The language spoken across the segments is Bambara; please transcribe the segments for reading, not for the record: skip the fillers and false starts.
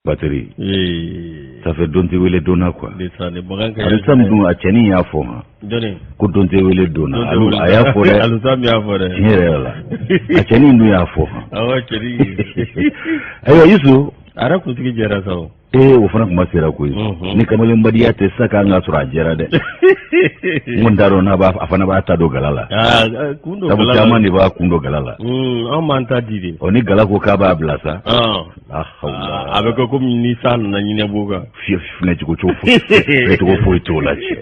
Batterie. Ça fait don tɛ wele don na quoi. Ndeysaan bagan ka Alu Sam dun, a cɛnin y'a fɔ han. Jɔnni? Ko don tɛ wele don na. Alu a y'a fɔ dɛ. Alu Sam y'a fɔ dɛ. Tiɲɛ yɛrɛ la. A cɛnin dun y'a fɔ han. Awɔ, cɛnin. Ayiwa Yusu. A yɛrɛ kunsigi jɛra sa o. Ee, o fana kuma sera koyi. Ni kamalenbadiya tɛ sa kan ka sɔrɔ a jɛra dɛ. N kɔni t'a dɔn n'a b'a a fana b'a ta don gala la. Aa, kun don Sabu gala la. caman de b'a kun don gala la. Anw b'an ta di de. Ɔ, ni gala ko k'a b'a bila sa. La A hawla. a bɛ kɛ komi ni san nana ɲinɛ b'o kan. Fiye filɛcogo cogo filɛcogo foyi t'o la cɛ.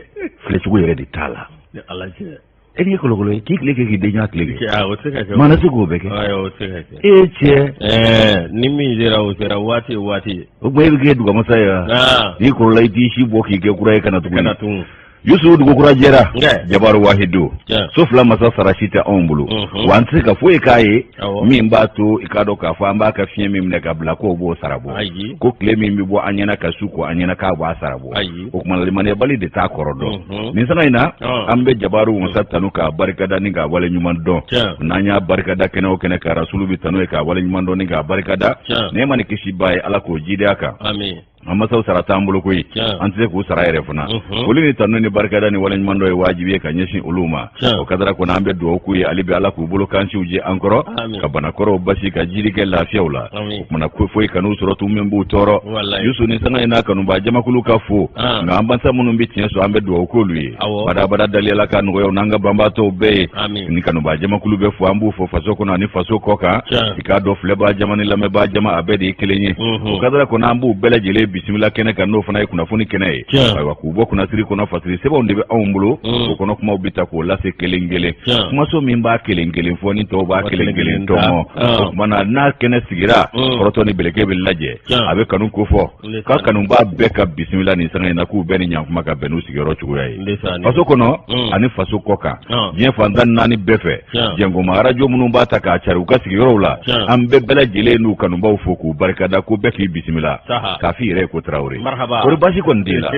Filɛcogo yɛrɛ de t'a la. Ni Ala cɛ. E ye kolokolo ye k'i tile kɛ k'i den tile kɛ. Cɛ, o tɛ se ka kɛ. Maa na se k'o bɛɛ kɛ. Ayi, o tɛ se ka kɛ. E cɛ. Ɛɛ, ni min sera, o sera, waati ye waati ye. O tuma e bɛ kɛ dugamasa ye wa? Aa. N'i kɔrɔla, i t'i si bɔ k'i kɛ kura ye ka na tuguni. Kana tun. Yusu, dugu kura jɛra. Nkɛ. Jabaru wahidu. Tiɲɛ. So fila masa sara si tɛ anw bolo. Wa an tɛ se ka foyi k'a ye. Min b'a to i k'a dɔn k'a fɔ an b'a ka fiɲɛ min minɛ ka bila k'o b'o sara bɔ. Ayi. Ko tile min bɛ bɔ an ɲɛna ka su ko an ɲɛna k'a b'a sara bɔ. Ayi. O tuma limaniyabali de t'a kɔrɔ dɔn. Nin sanga in na, an bɛ Jabaru masa tanu k'a barikada ni k'a waleɲuman dɔn. N'an y'a barikada kɛnɛ o kɛnɛ kan, Rasulu bɛ tanu ye k'a waleɲuman dɔn ni k'a barikada. Nɛɛma ni kisi b'a ye, Ala k'o jidi a kan. Amin. An masaw sara t'an bolo koyi, an tɛ se k'u sara yɛrɛ fana. Foli ni tanu ni barikada ni waleɲumandɔn ye wajibi ye ka ɲɛsin olu ma. O kadara kɔnɔ, an bɛ dugawu k'u ye hali bi, Ala k'u bolo kansiw jɛ an kɔrɔ, ka banakɔrɔw basi, ka jiri kɛ lafiyaw la. O kumana ko foyi kan'u sɔrɔ tun min b'u tɔɔrɔ. Yusu, ni sanga in n'a kanubaa jamakulu ka fo, nka an bansa minnu bɛ tiɲɛ so, an bɛ dugawu k'olu ye badabada dali, Ala ka nɔgɔya n'an ka banbaatɔw bɛɛ ye. Ni kanubaa jamakulu bɛ fo, an b'u fo faso kɔnɔ ani faso kɔ kan. I k'a dɔn, filɛbaa jama ni lamɛnbaa jama, a bɛɛ de ye kelen ye. O kadara kɔnɔ, an b'u bɛɛ lajɛlen bisimila kɛnɛ kan, n'o fana ye kunnafoni kɛnɛ ye. Ayiwa, k'u bɔ kunnasiri kɔnɔ, fasiri sɛbɛnw de bɛ anw bolo. O kɔnɔ kumaw bɛ ta k'o lase kelen kelen. Kumaso min b'a kelen kelen fɔ ni tɔw b'a kelen kelen tɔmɔ, o tuma na n'a kɛnɛ sigira, kɔrɔtɔ ni beleke bɛ lajɛ, a bɛ kanu kofɔ. Ka kanubaa bɛɛ ka bisimila nin sanga in na, k'u bɛɛ ni ɲankuma ka bɛn n'u sigiyɔrɔ cogoya ye faso kɔnɔ ani faso kɔ kan, diɲɛ fan 14 bɛɛ fɛ. Jɛnkoma arajo minnu b'a ta k'a cari u ka sigiyɔrɔw la, an bɛɛ bɛɛ lajɛlen n'u kanubaw fo k'u barikada, ko bɛɛ k'i bisimila k'a f'i yɛrɛ ye ko Tarawele. Kɔri baasi kɔni t'e la?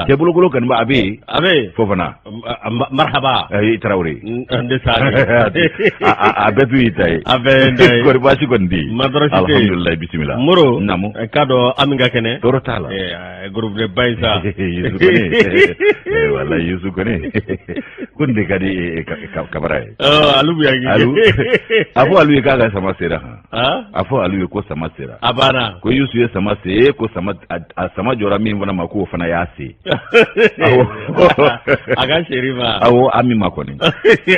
Cɛ bolokolo kanuba a bɛ yen. A bɛ yen. Fofana. Marhaba. Ayi, Tarawele. A bɛɛ tun y'i ta ye. A bɛɛ ye n ta ye. Kɔri baasi kɔni tɛ yen? Ma tɔɔrɔ si tɛ yen. Alhamdulilayi, bisimila. Moro. Naamu. K'a dɔn Ami ka kɛnɛ. Tɔɔrɔ t'a la. Groupe ba in sa. Yusu kɔni, walayi Yusu kɔni, ko nin de ka di Kabara ye. Alu bɛ yan. Alu, a fɔ Alu ye k'a ka sama sera han. A fɔ Alu ye ko sama sera. A banna. Ko Yusu ye sama se, ko sama a sama jɔra min fana ma, k'o fana y'a se. Awɔ. A ka seri ma. Awɔ, Ami ma kɔni.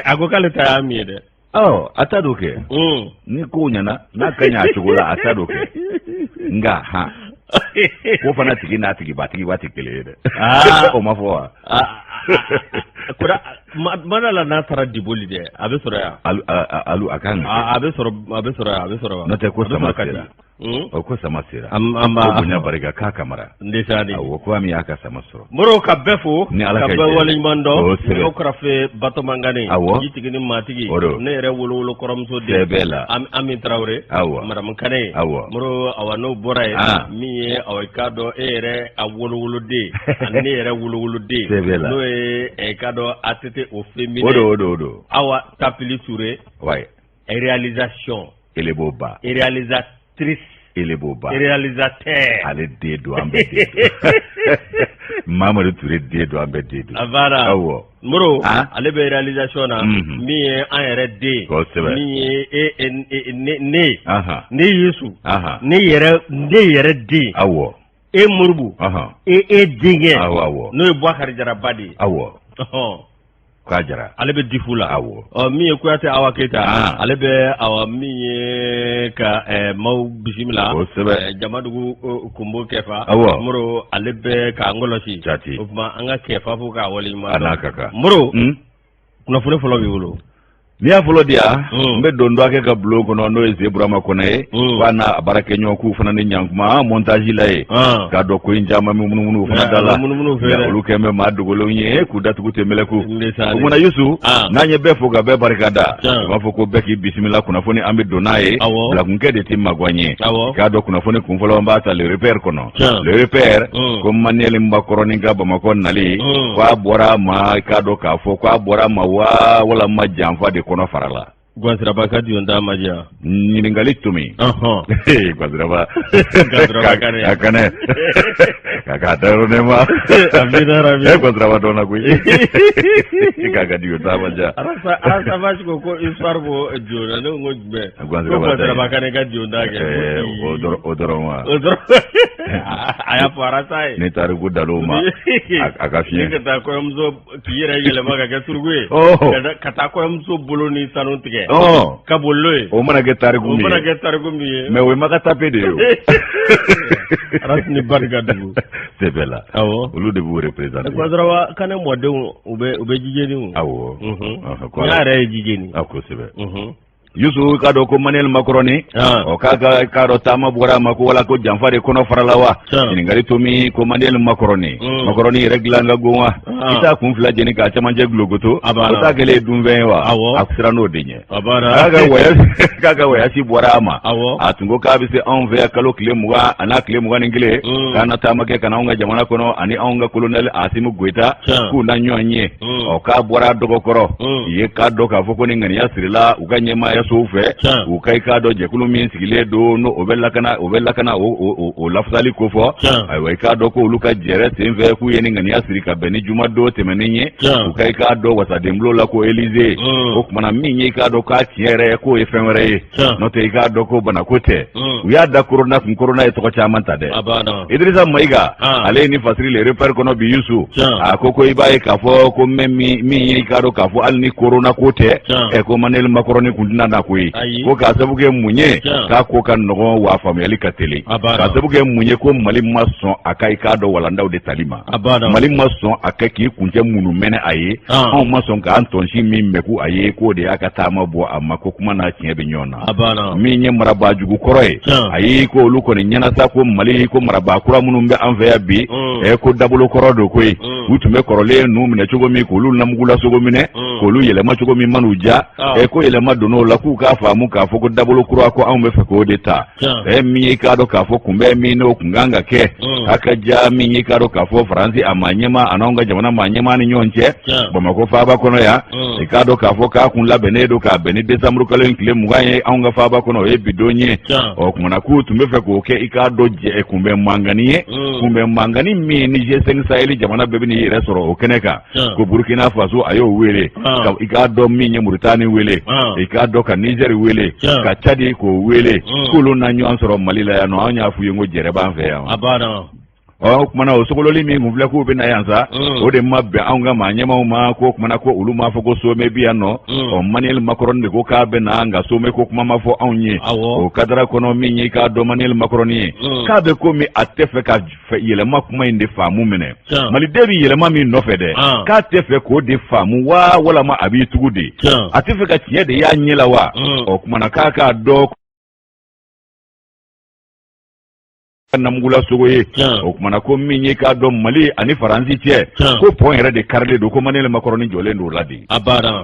A ko k'ale ta y'a min ye dɛ. Ɔ, a ta don kɛ. Ni kow ɲɛna, n'a ka ɲi a cogo la, a ta don kɛ. Nka han, ko fana tigi n'a tigiba tigiba tɛ kelen ye dɛ. O ma fɔ wa? Kura mana la, n'a taara Diboli dɛ, a bɛ sɔrɔ yan. Alu, alu a kan ka. A bɛ sɔrɔ, a bɛ sɔrɔ yan, a bɛ sɔrɔ. N'o tɛ ko sama sera. O ko sama sera. An b'a ko bonya barika k'a kamara. Ndeysaan. Awɔ, ko Ami y'a ka sama sɔrɔ. Moro, ka bɛɛ fo. Ni Ala ka ka bɛɛ jɛ. waleɲuman dɔn. O sɛbɛ. Nɛgɛw karafe Batɔmangane. Awɔ. Jitigi ni maatigi. O don. Ne yɛrɛ wolowolo kɔrɔmuso den. Sɛbɛ la. Ami Tarawele. Awɔ. Madamu Kane. Awɔ. Moro, awa n'o bɔra yen. Min ye, awa i k'a dɔn e yɛrɛ a wolowoloden ani ne yɛrɛ wolowoloden. Sɛbɛ la. N'o ye i k'a dɔn ATT au féminin. O don, o don, o don. Awa Tapili Ture. Wayi. Réalisation. Elebo ba. Réalisatrice. Elebo ba. Réalisateur. Ale den don, an bɛɛ den don. Mamadu Ture den don, an bɛɛ den don. A banna. Awɔ. Moro, ale bɛ réalisation na. Min ye an yɛrɛ den. Kosɛbɛ. Min ye e ne. Ne Yesu. Ne yɛrɛ, ne yɛrɛ den. Awɔ. E Moribo. E e denkɛ. Awɔ awɔ. N'o ye Bubakari Jaraba de ye. Awɔ. K'a jara. Ale bɛ difu la. Awɔ. Ɔ, min ye Kuyate Awa Keyita. Ale bɛ, awa, min ye ka maaw bisimila. Kosɛbɛ. Jamadugu kunbo kɛfa. Awɔ. Moro, ale bɛ k'an kɔlɔsi. Jati. O tuma an ka kɛfa fo k'a waleɲuman dɔn. A n'a ka kan. Moro. Kunnafoni fɔlɔ b'i bolo. N'i y'a fɔlɔ di yan, n bɛ don dɔgɔkɛ ka bulon kɔnɔ, n'o ye Ze Burama Kɔnɛ ye, k'a n'a baarakɛɲɔgɔn k'u fana ni ɲankuma montage la ye, k'a dɔn ko in caman bɛ munumunu fana da la, olu kɛlen bɛ maa dogolenw ye k'u datugu tɛ mɛlɛku. O kumana Yusu, n'an ye bɛɛ fo ka bɛɛ barika da, u b'a fɔ ko bɛɛ k'i bisimila. Kunnafoni, an bɛ don n'a ye, bilakunkɛ de tɛ magwan ye. K'a dɔn kunnafoni kunfɔlɔ, an b'a ta Le Repère kɔnɔ. Le Repère ko Manuel Nbakɔrɔnin ka Bamakɔ nali, k'a bɔra a ma, k'a dɔn k'a fɔ k'a bɔra a ma wa, wala ma janfa de kɔnɔ fara la. Gwasiraba ka diyon ta ma diya. Ɲininkali tomi. Gwasiraba. Gwasiraba Kanɛ. A Kanɛ. K'a k'a da yɔrɔ ne ma. Amina rabi. E Gwasiraba dɔnna koyi. K'a ka diyon ta ma diya. Arasa Basi ko ko histoire b'o diyon na, ne ko ko jumɛn? Ko Gwasiraba Kanɛ ka diyon ta kɛ. O dɔrɔn wa. O dɔrɔn. A y'a fɔ Arasa ye. Ni tariku dal'o ma. A ka fiɲɛ. Ni ka taa kɔɲɔmuso k'i yɛrɛ yɛlɛma ka kɛ suruku ye ka taa kɔɲɔmuso bolo ni sanu tigɛ ka boli n'o ye o mana kɛ tariku min ye o mana kɛ tariku min ye mais o ye Maka tape de ye o Arasi ni barika dugu sɛbɛ la awɔ olu de b'u représenter Gwasiraba Kanɛ mɔdenw u bɛ jijeni o awɔ n'a yɛrɛ ye jijeni a kosɛbɛ Yusu k'a dɔn ko Emmanuel Macron ɔ k'a ka k'a dɔn taama bɔra a ma ko wala ko janfa de kɔnɔ farala wa ɲininkali tomi ko Emmanuel Macron Macron yɛrɛ dilan ka gon wa i t'a kun fila jeni k'a camancɛ gulokoto o t'a kɛlen ye dunfɛn ye wa a siran n'o de ɲɛ k'a ka voyage bɔra a ma a tun ko k'a bɛ se anw fɛ yan kalo tile 20 an'a tile 21 k'a na taama kɛ ka na anw ka jamana kɔnɔ ani anw ka colonel Asimi Goyita k'u na ɲɔgɔn ye ɔ k'a bɔra dɔgɔkɔrɔ i ye k'a dɔn k'a fɔ ko ni ŋaniya sirila u ka ɲɛmaayasow fɛ u ka i k'a dɔn jɛkulu min sigilen don n'o o bɛ lakana o bɛ lakana o lafasali kofɔ ayiwa i k'a dɔn ko olu ka jɛrɛ senfɛ k'u ye ni ŋaniya siri ka bɛn ni jumadon tɛmɛnen ye u ka i k'a dɔn wasadenbulon la ko Élysée o kumana min ye i k'a dɔn k'a tiɲɛ yɛrɛ k'o ye fɛn wɛrɛ ye n'o tɛ i k'a dɔn ko banako tɛ u y'a da korona kun korona ye tɔgɔ caman ta dɛ Idrissa Mayiga ale ye ni fasiri le repère kɔnɔ bi Yusu a ko ko i b'a ye k'a fɔ ko mɛ min ye i k'a dɔn k'a fɔ hali ni korona ko tɛ ɛ ko Emmanuel Macron kun tɛna na koyi ko k'a sabu kɛ mun ye k'a ko ka nɔgɔn wa faamuyali ka teli k'a sabu kɛ mun ye ko Mali ma sɔn a ka i k'a dɔn walandaw de tali ma Mali ma sɔn a kɛ k'i kuncɛ minnu mɛnɛ a ye anw ma sɔn k'an tɔnsi min mɛku a ye k'o de y'a ka taama bɔ a ma ko kuma n'a tiɲɛ bɛ ɲɔgɔn na min ye marabaa jugu kɔrɔ ye ayi ko olu kɔni ɲɛnasa ko Mali ko marabaa kura minnu bɛ an fɛ yan bi ɛ ko dabolo kɔrɔ don koyi u tun bɛ kɔrɔlen ninnu minɛ cogo min k'olu namugulasogo minɛ k'olu yɛlɛma cogo min man'u diya ɛ ko yɛlɛma donn'o la k'u k'a faamu k'a fɔ ko dabolo kura ko anw bɛ fɛ k'o de ta ɛ min ye k'a dɔn k'a fɔ kunbɛn min n'o kun kan ka kɛ a ka ja min ye k'a dɔn k'a fɔ Faransi a maa ɲɛmaa an'anw ka jamana maa ɲɛmaa ni ɲɔgɔn cɛ Bamakɔ faaba kɔnɔ yan i k'a dɔn k'a fɔ k'a kun labɛnnen don k'a bɛn ni desanburu kalo in tile 20 ye anw ka faaba kɔnɔ o ye bi don ye ɔ kumana k'u tun bɛ fɛ k'o kɛ i k'a dɔn jɛ kunbɛn mankanni ye kunbɛn mankanni min ni G5 Sahel jamana bɛɛ bɛ n'i yɛrɛ sɔrɔ o kɛnɛ kan ko Burkina Faso a y'o wele i k'a dɔn min ye Mauritanie wele i k'a dɔn ka Niger wele ka Tchad k'o wele k'olu na ɲɔgɔn sɔrɔ Mali la yan nɔ anw y'a f'u ye ko jɛrɛ b'an fɛ yan ɔ o kumana o sogololi min kun filɛ k'u bɛ na yan sa o de ma bɛn anw ka maa ɲɛmaaw ma ko kumana ko olu m'a fɔ ko sommet bi yan nɔ ɔ Emmanuel Macron de ko k'a bɛ na nka sommet ko kuma ma fɔ anw ye o kadara kɔnɔ min ye i k'a dɔn Emmanuel Macron ye k'a bɛ komi a tɛ fɛ ka yɛlɛma kuma in de faamu minɛ maliden bɛ yɛlɛma min nɔfɛ dɛ k'a tɛ fɛ k'o de faamu wa walama a b'i tugu de a tɛ fɛ ka tiɲɛ de y'a ɲɛ la wa o kumana k'a k'a dɔn namugula sogo ye o kumana ko min ye k'a dɔn Mali ani Faransi cɛ ko pɔn yɛrɛ de karilen don ko Emmanuel Macron jɔlen don o la de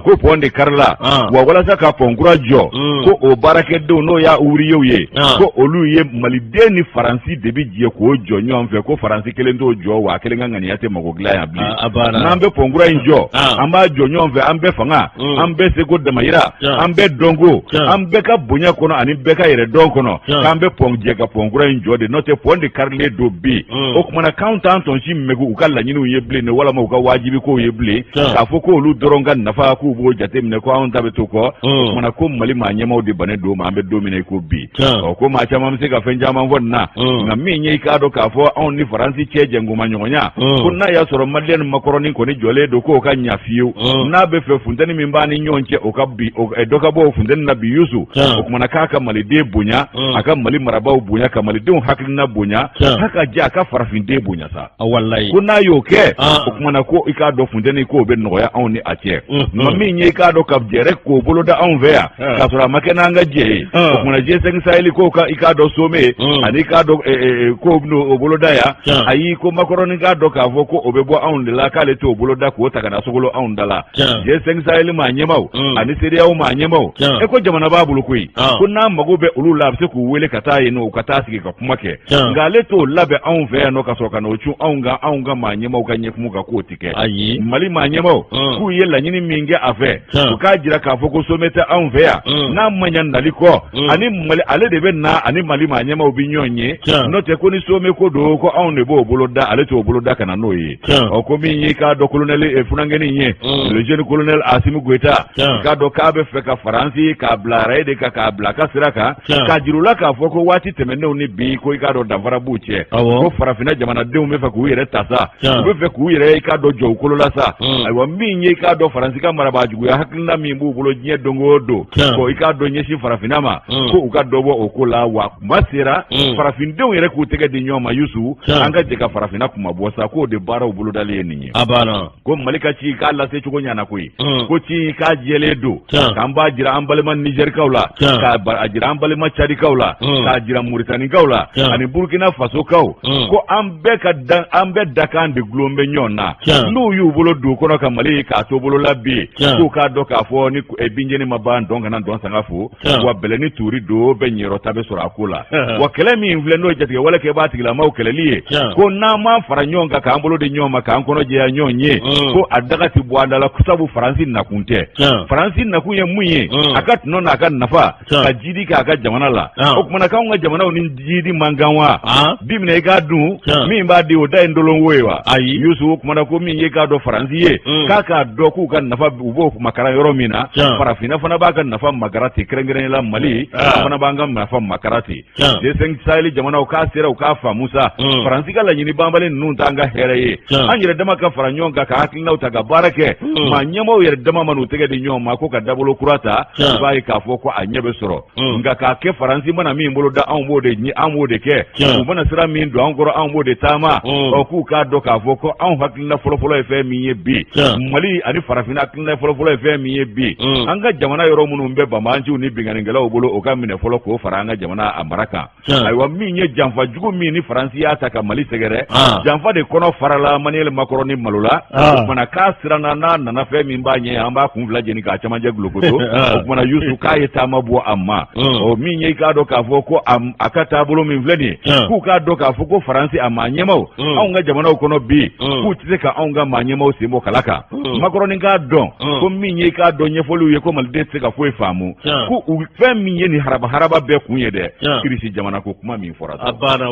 ko pɔn de karila wa walasa ka pɔn kura jɔ ko o baarakɛdenw n'o y'a ouvriers ye ko olu ye maliden ni Faransi de bɛ jɛ k'o jɔ ɲɔgɔn fɛ ko Faransi kelen t'o jɔ wa a kelen ka ŋaniya tɛ mago dilan yan bilen n'an bɛ pɔn kura in jɔ an b'a jɔ ɲɔgɔn fɛ an bɛɛ fanga an bɛɛ seko damayira an bɛɛ dɔnko an bɛɛ ka bonya kɔnɔ ani bɛɛ ka yɛrɛ dɔn kɔnɔ k'an bɛ pɔn jɛ ka pɔn kura in jɔ de n'o tɛ pɔn de karilen don bi o kumana k'anw t'an tɔnsi mɛgu u ka laɲiniw ye bilen de walama u ka wajibikow ye bilen k'a fɔ ko olu dɔrɔn ka nafa k'u b'o jate minɛ ko anw ta bɛ to kɔ o kumana ko Mali maa ɲɛmaaw de bannen don ma an bɛ don min na i ko bi ɔ ko maa caman bɛ se ka fɛn caman fɔ nin na nka min ye i k'a dɔn k'a fɔ anw ni Faransi cɛ jɛnkomaɲɔgɔnya ko n'a y'a sɔrɔ Emmanuel Macron kɔni jɔlen don k'o ka ɲa fiyewu n'a bɛ fɛ funteni min b'a ni ɲɔgɔn cɛ o ka bi dɔ ka bɔ o funteni na bi Yusu o kumana k'a ka maliden bonya a ka Mali marabaaw bonya ka malidenw hakilina bonya k'a ka jɛ a ka farafinden bonya sa walayi ko n'a y'o kɛ o kumana ko i k'a dɔn funteni k'o bɛ nɔgɔya anw ni a cɛ nka min ye i k'a dɔn ka jɛrɛ k'o boloda anw fɛ yan k'a sɔrɔ a ma kɛ n'an ka jɛ ye o kumana G5 Sahel k'o ka i k'a dɔn sommet ani i k'a dɔn k'o bɛn'o boloda yan ayi ko Macron k'a dɔn k'a fɔ ko o bɛ bɔ anw de la k'ale t'o boloda k'o ta ka na sogolo anw da la G5 Sahel maa ɲɛmaaw ani CEDEAO maa ɲɛmaaw e ko jamana b'a bolo koyi ko n'a mago bɛ olu la a bɛ se k'u wele ka taa yen nɔ u ka taa sigi ka kuma kɛ Nka ale t'o labɛn anw fɛ yan nɔ ka sɔrɔ ka n'o cun anw kan, anw ka maa ɲɛmaaw ka ɲɛkumu kan, k'o tɛ kɛ. Ayi. Mali maa ɲɛmaaw k'u ye laɲini min kɛ a fɛ, u k'a jira k'a fɔ ko sommet tɛ anw fɛ yan, n'a ma ɲa nali kɔ, ani Mali ale de bɛ na, ani Mali maa ɲɛmaaw bɛ ɲɔgɔn ye. N'o tɛ ko ni sommet ko don, ko anw de b'o bolo da, ale t'o bolo da ka na n'o ye. Ɔ, ko min y'i k'a dɔn colonel funankɛnin ye, le jeune colonel Asimi Goyita, i k'a dɔn k'a bɛ fɛ ka Faransi k'a bila rail de kan, k'a bila a ka sira kan, k'a jir'u la k'a fɔ ko waati tɛmɛnenw ni bi, ko i k'a dɔn danfara b'u cɛ, ko farafinna jamanadenw bɛ fɛ k'u yɛrɛ ta sa, u bɛ fɛ k'u yɛrɛ i k'a dɔn jɔ u kolo la sa. Ayiwa, min ye i k'a dɔn Faransi ka marabaajuguya hakilina min b'u bolo diɲɛ don o don, ko i k'a dɔn ɲɛsin farafinna ma, ko u ka dɔ bɔ o ko la. Wa kuma sera farafindenw yɛrɛ k'u tɛgɛ di ɲɔgɔn ma, Yusu, an ka jɛ ka farafinna kuma bɔ sa, k'o de baaraw bolodali ye nin ye. A banna. Ko Mali ka ci k'a lase cogo ɲana koyi, ko ci k'a jɛlen don, k'an b'a jira an balima Nizɛrikaw la, k'a jira an balima Cadikaw la, k'a jira Moritanikaw la ani Burukina Fasokaw, ko an bɛɛ ka dan, an bɛɛ dakan de gulon bɛ ɲɔgɔn na. N'u y'u bolo don kɔnɔ ka Mali k'a to bolo la bi, k'u k'a dɔn k'a fɔ ni binjeni ma ban dɔn kana dɔn sanga fo, wa bɛlɛ ni tuuri don bɛɛ ɲɛyɔrɔ ta bɛ sɔrɔ a ko la. Wa kɛlɛ min filɛ, n'o ye jatigɛ wale kɛbaa tigilamaw kɛlɛli ye, ko n'an ma fara ɲɔgɔn kan k'an bolo di ɲɔgɔn ma k'an kɔnɔ jɛya ɲɔgɔn ye, ko a daga tɛ bɔ an da la, sabu Faransi nakun tɛ. Faransi nakun ye mun ye? A ka tɔnɔ n'a ka nafa ka jidi k'a ka jamana la. O kumana k'anw ka jamanaw ni jidi man kan wa? Bi minɛ i k'a dun, min b'a di o da ye ndolonwo ye wa? Ayi. Yusu, o kumana ko min ye k'a dɔn Faransi ye, k'a k'a dɔn k'u ka nafa u b'o makara yɔrɔ min na, farafinna fana b'a ka nafa makara ten, kɛrɛnkɛrɛnnenya la Mali, an fana b'an ka nafa makara ten. G5 Sahel jamanaw k'a sera u k'a faamu sa, Faransi ka laɲini banbali ninnu t'an ka hɛrɛ ye. An yɛrɛ dama ka fara ɲɔgɔn kan ka hakilinaw ta ka baara kɛ. Maa ɲɛmaaw yɛrɛ dama man'u tɛgɛ di ɲɔgɔn ma ko ka dabolo kura ta, i b'a ye k'a fɔ ko a ɲɛ bɛ sɔrɔ. Nka k'a kɛ Faransi mana min bolo da, anw b'o de ɲi, an b'o de kɛ, u mana sira min don an kɔrɔ, anw b'o de taama. Ɔ, k'u k'a dɔn k'a fɔ ko anw hakilina fɔlɔfɔlɔ ye fɛn min ye bi, Mali ani farafinna hakilina fɔlɔfɔlɔ ye fɛn min ye bi, an ka jamana yɔrɔ minnu bɛ banbaanciw ni binkannikɛlaw bolo, o ka minɛ fɔlɔ k'o fara an ka jamana a mara kan. Ayiwa, min ye janfa jugu min ni Faransi y'a ta ka Mali sɛgɛrɛ, janfa de kɔnɔ farala Emmanuel Macron ni malola. O kumana k'a siranna, n'a nana fɛn min b'a ɲɛ, an b'a kun fila jeni k'a camancɛ gulokoto. O kumana Yusu, k'a ye taama bɔ a ma. O min ye i k'a dɔn k'a fɔ ko a ka taabolo min filɛ nin ye, k'u k'a dɔn k'a fɔ ko Faransi a maa ɲɛmaw anw ka jamanaw kɔnɔ bi, k'u tɛ se ka anw ka maa ɲɛmaw sen bɔ kala kan. Macron k'a dɔn ko min ye i k'a dɔn ɲɛfɔliw ye ko maliden tɛ se ka foyi faamu, ko u fɛn min ye nin haraba haraba bɛɛ kun ye dɛ, Irisi jamana ko kuma min fɔra. A banna,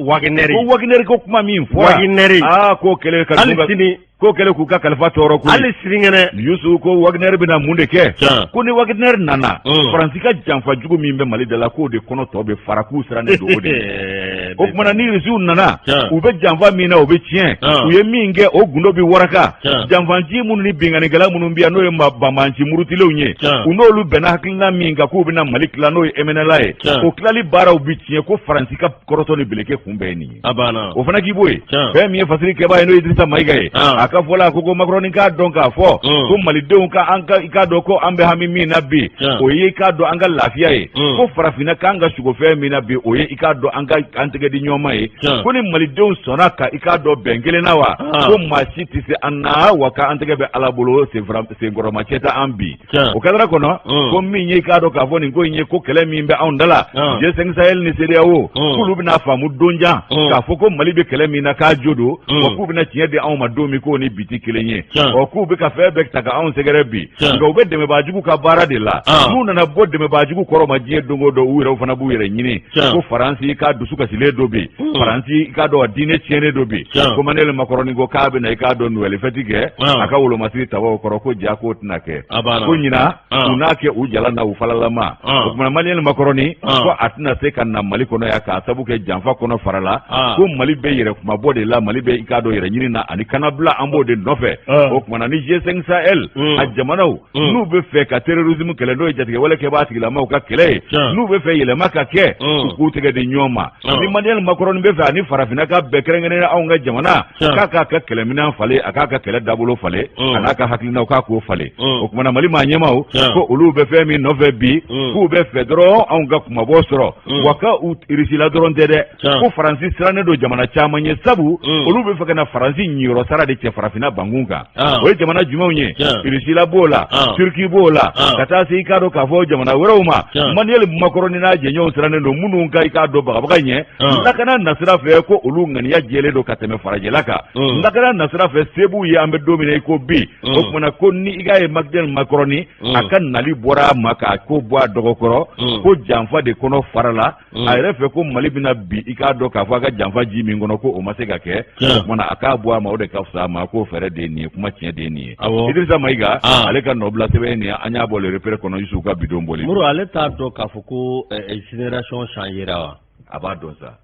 Wagner. Ko Wagner ko kuma min fɔra. Wagner. Aa, k'o kɛlen ka hali sini. K'o kɛlen k'u ka kalifa tɔɔrɔ koyi. Hali sinikɛnɛ. Yusu, ko Wagner bɛna mun de kɛ? Ko ni Wagner nana, Faransi ka janfa jugu min bɛ Mali da la, k'o de kɔnɔ tɔ bɛ fara, k'u sirannen don o de ɲɛ. O kumana ni Irisiw nana, u bɛ janfa min na, o bɛ tiɲɛ. U ye min kɛ, o gundo bɛ waraka. Janfanci minnu ni binkannikɛla minnu bɛ yan, n'o ye banbaanci murutilenw ye, u n'olu bɛnna hakilina min kan k'u bɛna Mali tila, n'o ye MNLA ye, o tilali baaraw bɛ tiɲɛ. Ko Faransi ka kɔrɔtɔ ni beleke kun bɛɛ ye nin ye. A banna. O fana k'i b'o ye. Fɛn min ye fasiri kɛbaa ye, n'o ye Idrissa Mayiga ye, a ka fɔ la, ko Macron k'a dɔn k'a fɔ ko malidenw ka an ka i k'a dɔn ko an bɛ hami min na bi, o ye i k'a dɔn an ka lafiya ye. Ko farafinna k'an ka sugo fɛn min na bi, o ye i k'a dɔn an ka an tɛgɛ di ɲɔgɔn ma ye. Ko ni malidenw sɔnna ka i k'a dɔn bɛn kelen na wa, ko maa si tɛ se an na, wa k'an tɛgɛ bɛ Ala bolo, senkɔrɔmacɛ tɛ an bi. O kadara kɔnɔ, ko min ye i k'a dɔn k'a fɔ nin ko in ye, ko kɛlɛ min bɛ anw da la, G5 Sahel ni CEDEAO, k'olu bɛna faamu donjan k'a fɔ ko Mali bɛ kɛlɛ min na k'a jo don, wa k'u bɛna tiɲɛ di anw ma don min, k'o ni bi tɛ kelen ye. Ɔ, k'u bɛ ka fɛn bɛɛ ta ka anw sɛgɛrɛ bi, nka u bɛ dɛmɛbaajugu ka baara de la. N'u nana bɔ dɛmɛbaajugu kɔrɔ ma diɲɛ don o don, u yɛrɛw fana b'u yɛrɛ ɲini. Ko Faransi k'a dusu kasilen don bi, Faransi k'a dɔn a diinɛ tiɲɛnen don bi. Ko Emmanuel Macron ko k'a bɛna i k'a dɔn Noël fête kɛ a ka wolomasiri tabaw kɔrɔ, ko ja k'o tɛna kɛ. Ko ɲinan u n'a kɛ u jala na u falalama. O tuma Emmanuel Macron ko a tɛna se ka na Mali kɔnɔ yan k'a sabu kɛ janfa kɔnɔ farala, ko Mali bɛ yɛrɛ kumabɔ de la, Mali bɛ i k'a dɔn yɛrɛ ɲini na ani kanabila, an b'o de nɔfɛ. O tuma na ni G5 Sahel a jamanaw n'u bɛ fɛ ka terrorisme kɛlɛ, n'o ye jatigɛwale kɛbaa tigilamaw ka kɛlɛ ye, n'u bɛ fɛ yɛlɛma ka kɛ, u k'u tɛgɛ di ɲɔgɔn ma. Ni Emmanuel Macron bɛ fɛ ani farafinna ka bɛn, kɛrɛnkɛrɛnnenya anw ka jamana, k'a k'a ka kɛlɛminɛn falen, a k'a ka kɛlɛ dabolo falen, a n'a ka hakilinaw k'a k'o falen. O tuma na Mali maa ɲɛmaaw ko olu bɛ fɛn min nɔfɛ bi, k'u bɛ fɛ dɔrɔn anw ka kumabɔ sɔrɔ, wa ka u Irisila dɔrɔn tɛ dɛ, ko Faransi sirannen don jamana caman ye, sabu olu bɛ fɛ ka na Faransi ɲiyɔrɔ sara de cɛ. farafinna bankun kan. O ye jamana jumɛnw ye? Irisila b'o la, Turki b'o la, ka taa se i k'a dɔn k'a fɔ jamana wɛrɛw ma. Emmanuel Macron n'a jɛɲɔgɔnw sirannen don minnu ka i k'a dɔn bagabaga ɲɛ lakana nasira fɛ, ko olu ŋaniya jɛlen don ka tɛmɛ farajɛla kan lakana nasira fɛ. Se b'u ye an bɛ don min na i ko bi. O tuma na ko ni i k'a ye Emmanuel Macron a ka nali bɔra a ma k'a ko bɔ a dɔgɔkɔrɔ, ko janfa de kɔnɔ fara la a yɛrɛ fɛ, ko Mali bɛna bi i k'a dɔn k'a fɔ a ka janfa ji min kɔnɔ, ko o ma se ka kɛ. O tuma na a k'a bɔ a ma, o de ka fisa a ma, k'o fɛɛrɛ de ye nin ye, kuma tiɲɛ de ye nin ye. Idrissa Mayiga, ale ka nɔbila sɛbɛn nin ye, an y'a bɔ Le Repère kɔnɔ, Yusufu ka bidon bɔli. Moro, ale t'a dɔn k'a fɔ ko génération changera wa? A b'a dɔn sa.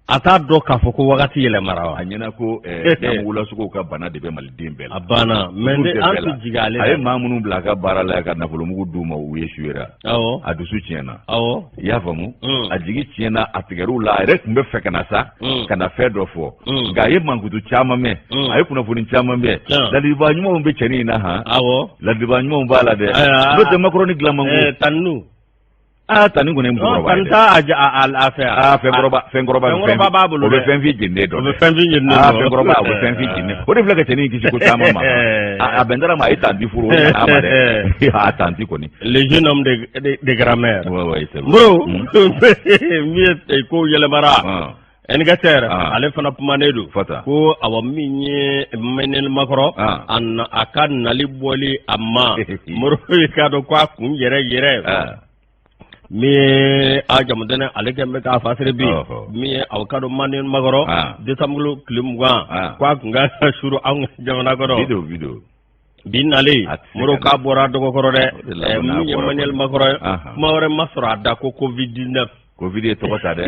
A t'a dɔn k'a fɔ ko wagati yɛlɛmara wa? A ɲɛna ko namugulasogow ka bana de bɛ maliden bɛɛ la. A banna, mais ne an tɛ jigin ale la. A ye maa minnu bila a ka baara la ka nafolomugu d'u ma, u ye suyera. A dusu tiɲɛna. I y'a faamu, a jigi tiɲɛna, a tigɛr'u la. A yɛrɛ tun bɛ fɛ ka na sa ka na fɛn dɔ fɔ, nka a ye mankutu caman mɛn, a ye kunnafoni caman mɛn. Ladilibaa ɲumanw bɛ cɛnin in na han. Ladilibaa ɲumanw b'a la dɛ, n'o tɛ Macron dilan man go. Tannu. Aa, tani kɔni ye musokɔrɔba ye dɛ. Tani t'a a fɛ. Aa, fɛnkɔrɔba, fɛnkɔrɔba. Fɛnkɔrɔba b'a bolo dɛ. O bɛ fɛn f'i jenilen dɔn. O bɛ fɛn f'i jenilen dɔn. Aa, fɛnkɔrɔba, o bɛ fɛn f'i jenilen. O de filɛ ka cɛnin in kisi ko caman ma. A bɛn ma, a ye tanti furu, o ɲana a ma dɛ. A tanti kɔni. Le jeune homme de grand-mère. Ouais, ouais, c'est vrai. Moro, min ye ko yɛlɛmara. Indicateur ale fana kumanen don ko awa min ye Emmanuel Macron a ka nali bɔli a ma, Moro, i k'a dɔn ko a kun yɛrɛ yɛrɛ min ye a jamudɛnɛ ale kɛlen bɛ k'a fasiri bi, min ye aw k'a dɔn Emmanuel Macron décembre tile 20, ko a kun ka suru anw ka jamana kɔnɔ. Bi nalen, Moro, k'a bɔra dɔgɔkɔrɔ dɛ. Min ye Emmanuel Macron, kuma wɛrɛ ma sɔrɔ a da ko Covid 19. Covid ye tɔgɔ ta dɛ.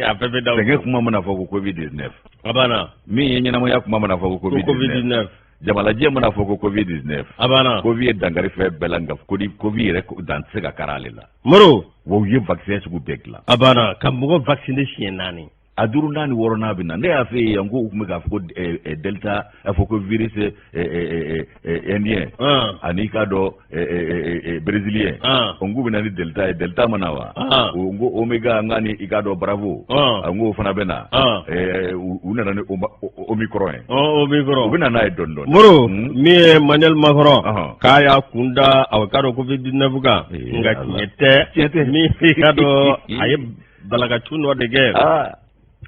A bɛɛ bɛ da. Sɛgɛn kuma mana fɔ ko Covid 19. A banna. Min ye ɲɛnamaya kuma mana fɔ ko Covid 19. Jamalajɛ mana fɔ ko Covid 19. A banna. Covid ye dankari fɛn bɛɛ la, nka Covid yɛrɛ dan tɛ se ka kari ale la. Moro. Wa u ye vaccin sugu bɛɛ dilan. A banna, ka mɔgɔ vacciner siɲɛ 4. A duurunan ni wɔɔrɔnan bɛ na. Ne y'a fɛ yen ko u tun bɛ k'a fɔ ko delta, a fɔ ko virus indien ani k'a dɔn brésilien, o n k'u bɛ na ni delta ye. Delta ma na wa? O n ko omega, n k'a ni i k'a dɔn bravo, n k'o fana bɛ na. U nana ni omicron ye. Omicron. U bɛ na n'a ye dɔɔnin dɔɔnin. Moro, min ye Emmanuel Macron, k'a y'a kun da a k'a dɔn Covid 19 kan, nka tiɲɛ tɛ. Tiɲɛ tɛ. Min i k'a dɔn a ye balakacun dɔ de kɛ,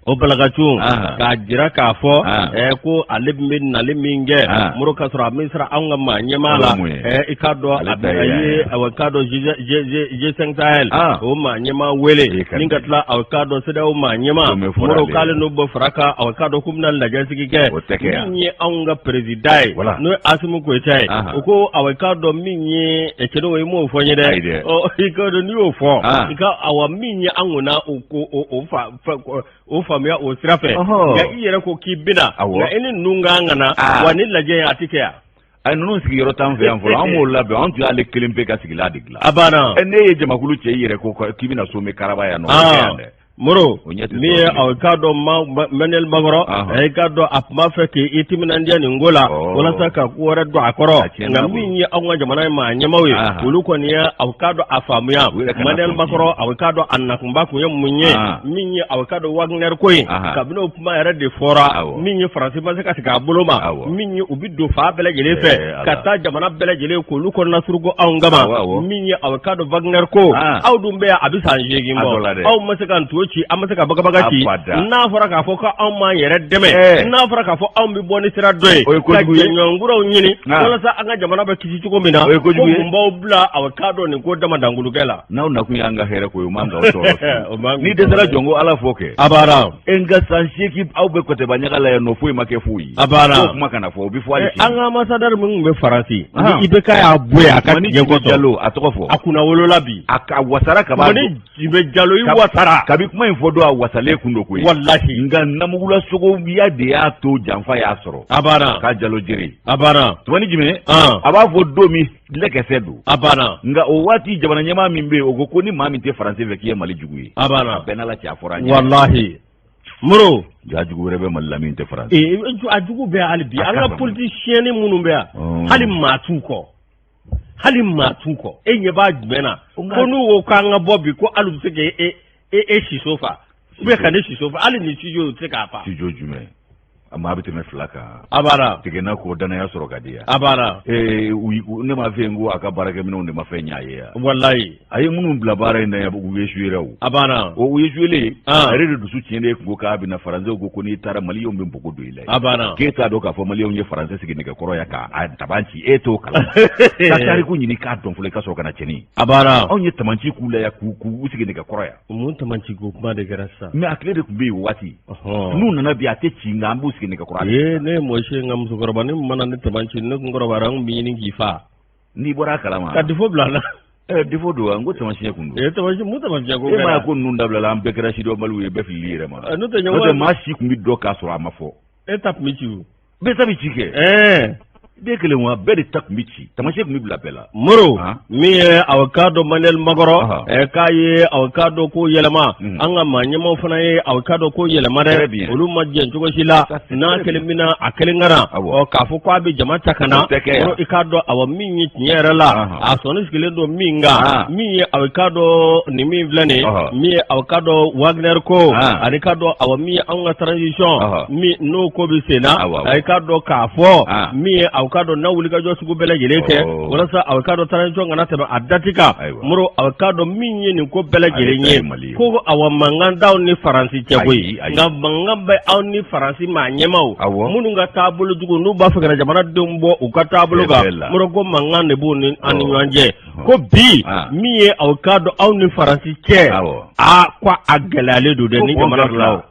o balakacun k'a jira k'a fɔ ko ale bɛ nali min kɛ, Moro, k'a sɔrɔ a min sera anw ka maa ɲɛmaa la, i k'a dɔn a ye a k'a dɔn G5 Sahel o maa ɲɛmaa wele, ni ka tila a k'a dɔn CEDEAO maa ɲɛmaa, Moro, k'ale n'o bɔ fara kan, a k'a dɔn k'u bɛna lajɛ sigi kɛ. Min ye anw ka président ye, n'o ye Asimi Goyita ye, o ko a k'a dɔn min ye cɛdenw, i m'o fɔ n ye dɛ. I k'a dɔn n'i y'o fɔ, i ka awa min ye an kɔnna o o faamuya o sira fɛ, nka i yɛrɛ ko k'i bɛna, nka i ni ninnu kan ka na wa ni lajɛ in a tɛ kɛ yan. Ayi, ninnu sigiyɔrɔ t'an fɛ yan fɔlɔ, an m'o labɛn. An tun y'ale kelen pe ka sigilan de dilan. A banna. Ne ye jamakulu cɛ i yɛrɛ ko k'i bɛna sommet karaba yan nɔ, o tɛ kɛ yan dɛ. Moro, min ye aw k'a dɔn Emmanuel Macron, i k'a dɔn a tun b'a fɛ k'i timinandiya nin ko la walasa ka ko wɛrɛ don a kɔrɔ, nka min ye anw ka jamana ye maa ɲɛmaaw ye, olu kɔni ye aw k'a dɔn a faamuya Emmanuel Macron aw k'a dɔn a nakunba kun ye mun ye. Min ye aw k'a dɔn Wagner ko in, kabini o kuma yɛrɛ de fɔra, min ye Faransi ma se ka sigi a bolo ma, min ye u bɛ don fan bɛɛ lajɛlen fɛ ka taa jamana bɛɛ lajɛlen k'olu kɔnɔna suruku anw kama. Min ye aw k'a dɔn Wagner ko, aw dun bɛ yan a bɛ san 8 bɔ, aw ma se ka nto ci, an ma se ka bagabaga ci. N'a fɔra k'a fɔ ko anw m'an yɛrɛ dɛmɛ, n'a fɔra k'a fɔ anw bɛ bɔ ni sira dɔ ye ka jɛɲɔgɔnkuraw ɲini walasa an ka jamana bɛ kisi cogo min na, ko mun b'aw bila aw k'a dɔn nin ko dama dankulukɛ la? N'aw nakun y'an ka hɛrɛ ko ye, o man k'aw tɔɔrɔ. N'i dɛsɛra jɔn ko Ala fɔ kɛ. A banna. E nka san 8 aw bɛ kɔtɛba ɲaga la yan nɔ, foyi ma kɛ foyi. A banna. K'o kuma kana fɔ, o bɛ fɔ hali sini. An ka ambassadeur min tun bɛ Faransi, ni IBK y'a bɔ yen a ka tiɲɛ kɔsɔn. Jalo, a tɔgɔ fɔ. A kunnawolola bi. A ka wasara kaban. Tumani Jibe Jalo, i wasara. Kabi kuma in fɔ don, a wasalen kun don koyi. Walahi. Nka namugulasogoya de y'a to janfa y'a sɔrɔ. A banna. K'a Jalo jere. A banna. Tumani jumɛn? A b'a fɔ don min lɛkɛsɛ don. A banna. Nka o waati jamana ɲɛmaa min bɛ yen, o ko ko ni maa min tɛ Faransi fɛ, k'i ye Mali jugu ye. A banna. A bɛɛ n'Ala cɛ, a fɔra an ye. Walahi. Moro. Ja jugu wɛrɛ bɛ Mali la min tɛ Faransi. Ee, a jugu bɛ hali bi. An ka politicien minnu bɛ yan, hali maa t'u kɔ. Hali maa t'u kɔ. E ɲɛ b'a jumɛn na? Ko n'u ko k'an ka bɔ bi, ko hali u bɛ se k'e e e siso fa, ou bien ka ne siso fa, hali ni studio u tɛ se k'a fa. Studio jumɛn? Maa bɛ tɛmɛ fila kan. A banna. Tigɛna k'o danaya sɔrɔ ka di yan. A banna. Ee, ne m'a f'i ye n ko a ka baarakɛminɛnw de ma fɛn ɲɛ a ye yan. Walayi. A ye minnu bila baara in na yan, u échoué o. A banna. O u échoué. A yɛrɛ de dusu tiɲɛnen kun ko k'a bɛna Faransɛw ko ko n'i taara Maliyɛnw bɛ npogo don i la. A banna. K'e t'a dɔn k'a fɔ Maliyɛnw ye Faransɛ sigi nɛgɛkɔrɔ yan k'a taban ci, e t'o kalama. Ka tariku ɲini k'a dɔn fɔlɔ i ka sɔrɔ ka na cɛnin. A banna. Anw ye tamanci k'u la yan k'u sigi nɛgɛkɔrɔ yan. Mun tamanci ko kuma de kɛra sisan? Mais a tile de tun bɛ yen o waati. N'u nana bi a tɛ ci nka an b'u sigi nɛgɛkɔrɔ. Ee, ne ye mɔsi ye nka musokɔrɔba ne mana ne taman ci ne kun kɔrɔbayara n kun bɛ ɲini k'i faa. N'i bɔra a kalama. Ka défaut bila n na. Ɛ défaut don wa n ko tamasiyɛn kun don. Ee tamasiyɛn mun tamasiyɛn ko kɛra. E m'a ye ko ninnu dabilala an bɛɛ kɛra sidɔnbaliw ye bɛɛ filili yɛrɛ ma. N'o tɛ ɲɔgɔn. N'o tɛ maa si tun bɛ dɔn k'a sɔrɔ a ma fɔ. E ta tun bɛ ci o. Bɛɛ ta bɛ ci kɛ. Ɛɛ. Den kelen wa bɛɛ de ta tun bɛ ci tamasiyɛn tun bɛ bila bɛɛ la. Moro min ye aw k'a dɔn Manuel Macron k'a ye aw k'a dɔn ko yɛlɛma an ka maa ɲɛmaaw fana ye aw k'a dɔn ko yɛlɛma dɛ olu ma jɛn cogo si la n'a kelen bɛ na a kelen ka na ɔ k'a fɔ k'a bɛ jama ta ka na i k'a dɔn awa min ye tiɲɛ yɛrɛ la a sɔnni sigilen don min kan min ye aw k'a dɔn nin min filɛ nin min ye aw k'a dɔn Wagner ko ani k'a dɔn awa min ye anw ka transition min n'o ko bɛ sen na a k'a dɔn k'a fɔ min ye aw k'a dɔn n'a wulikajɔ sugu bɛɛ lajɛlen kɛ walasa aw k'a dɔn transition kana tɛmɛ a date kan Moro aw k'a dɔn min ye nin ko bɛɛ lajɛlen ye ko awa mankan t'aw ni Faransi cɛ koyi nka mankan bɛ aw ni Faransi maa ɲɛmaaw minnu ka taabolo jugu n'u b'a fɛ ka jamanadenw bɔ u ka taabolo kan Moro ko mankan de b'u ni an ni ɲɔgɔn cɛ ko bi min ye aw k'a dɔn aw ni Faransi cɛ aa ko a gɛlɛyalen don dɛ ni jamana filaw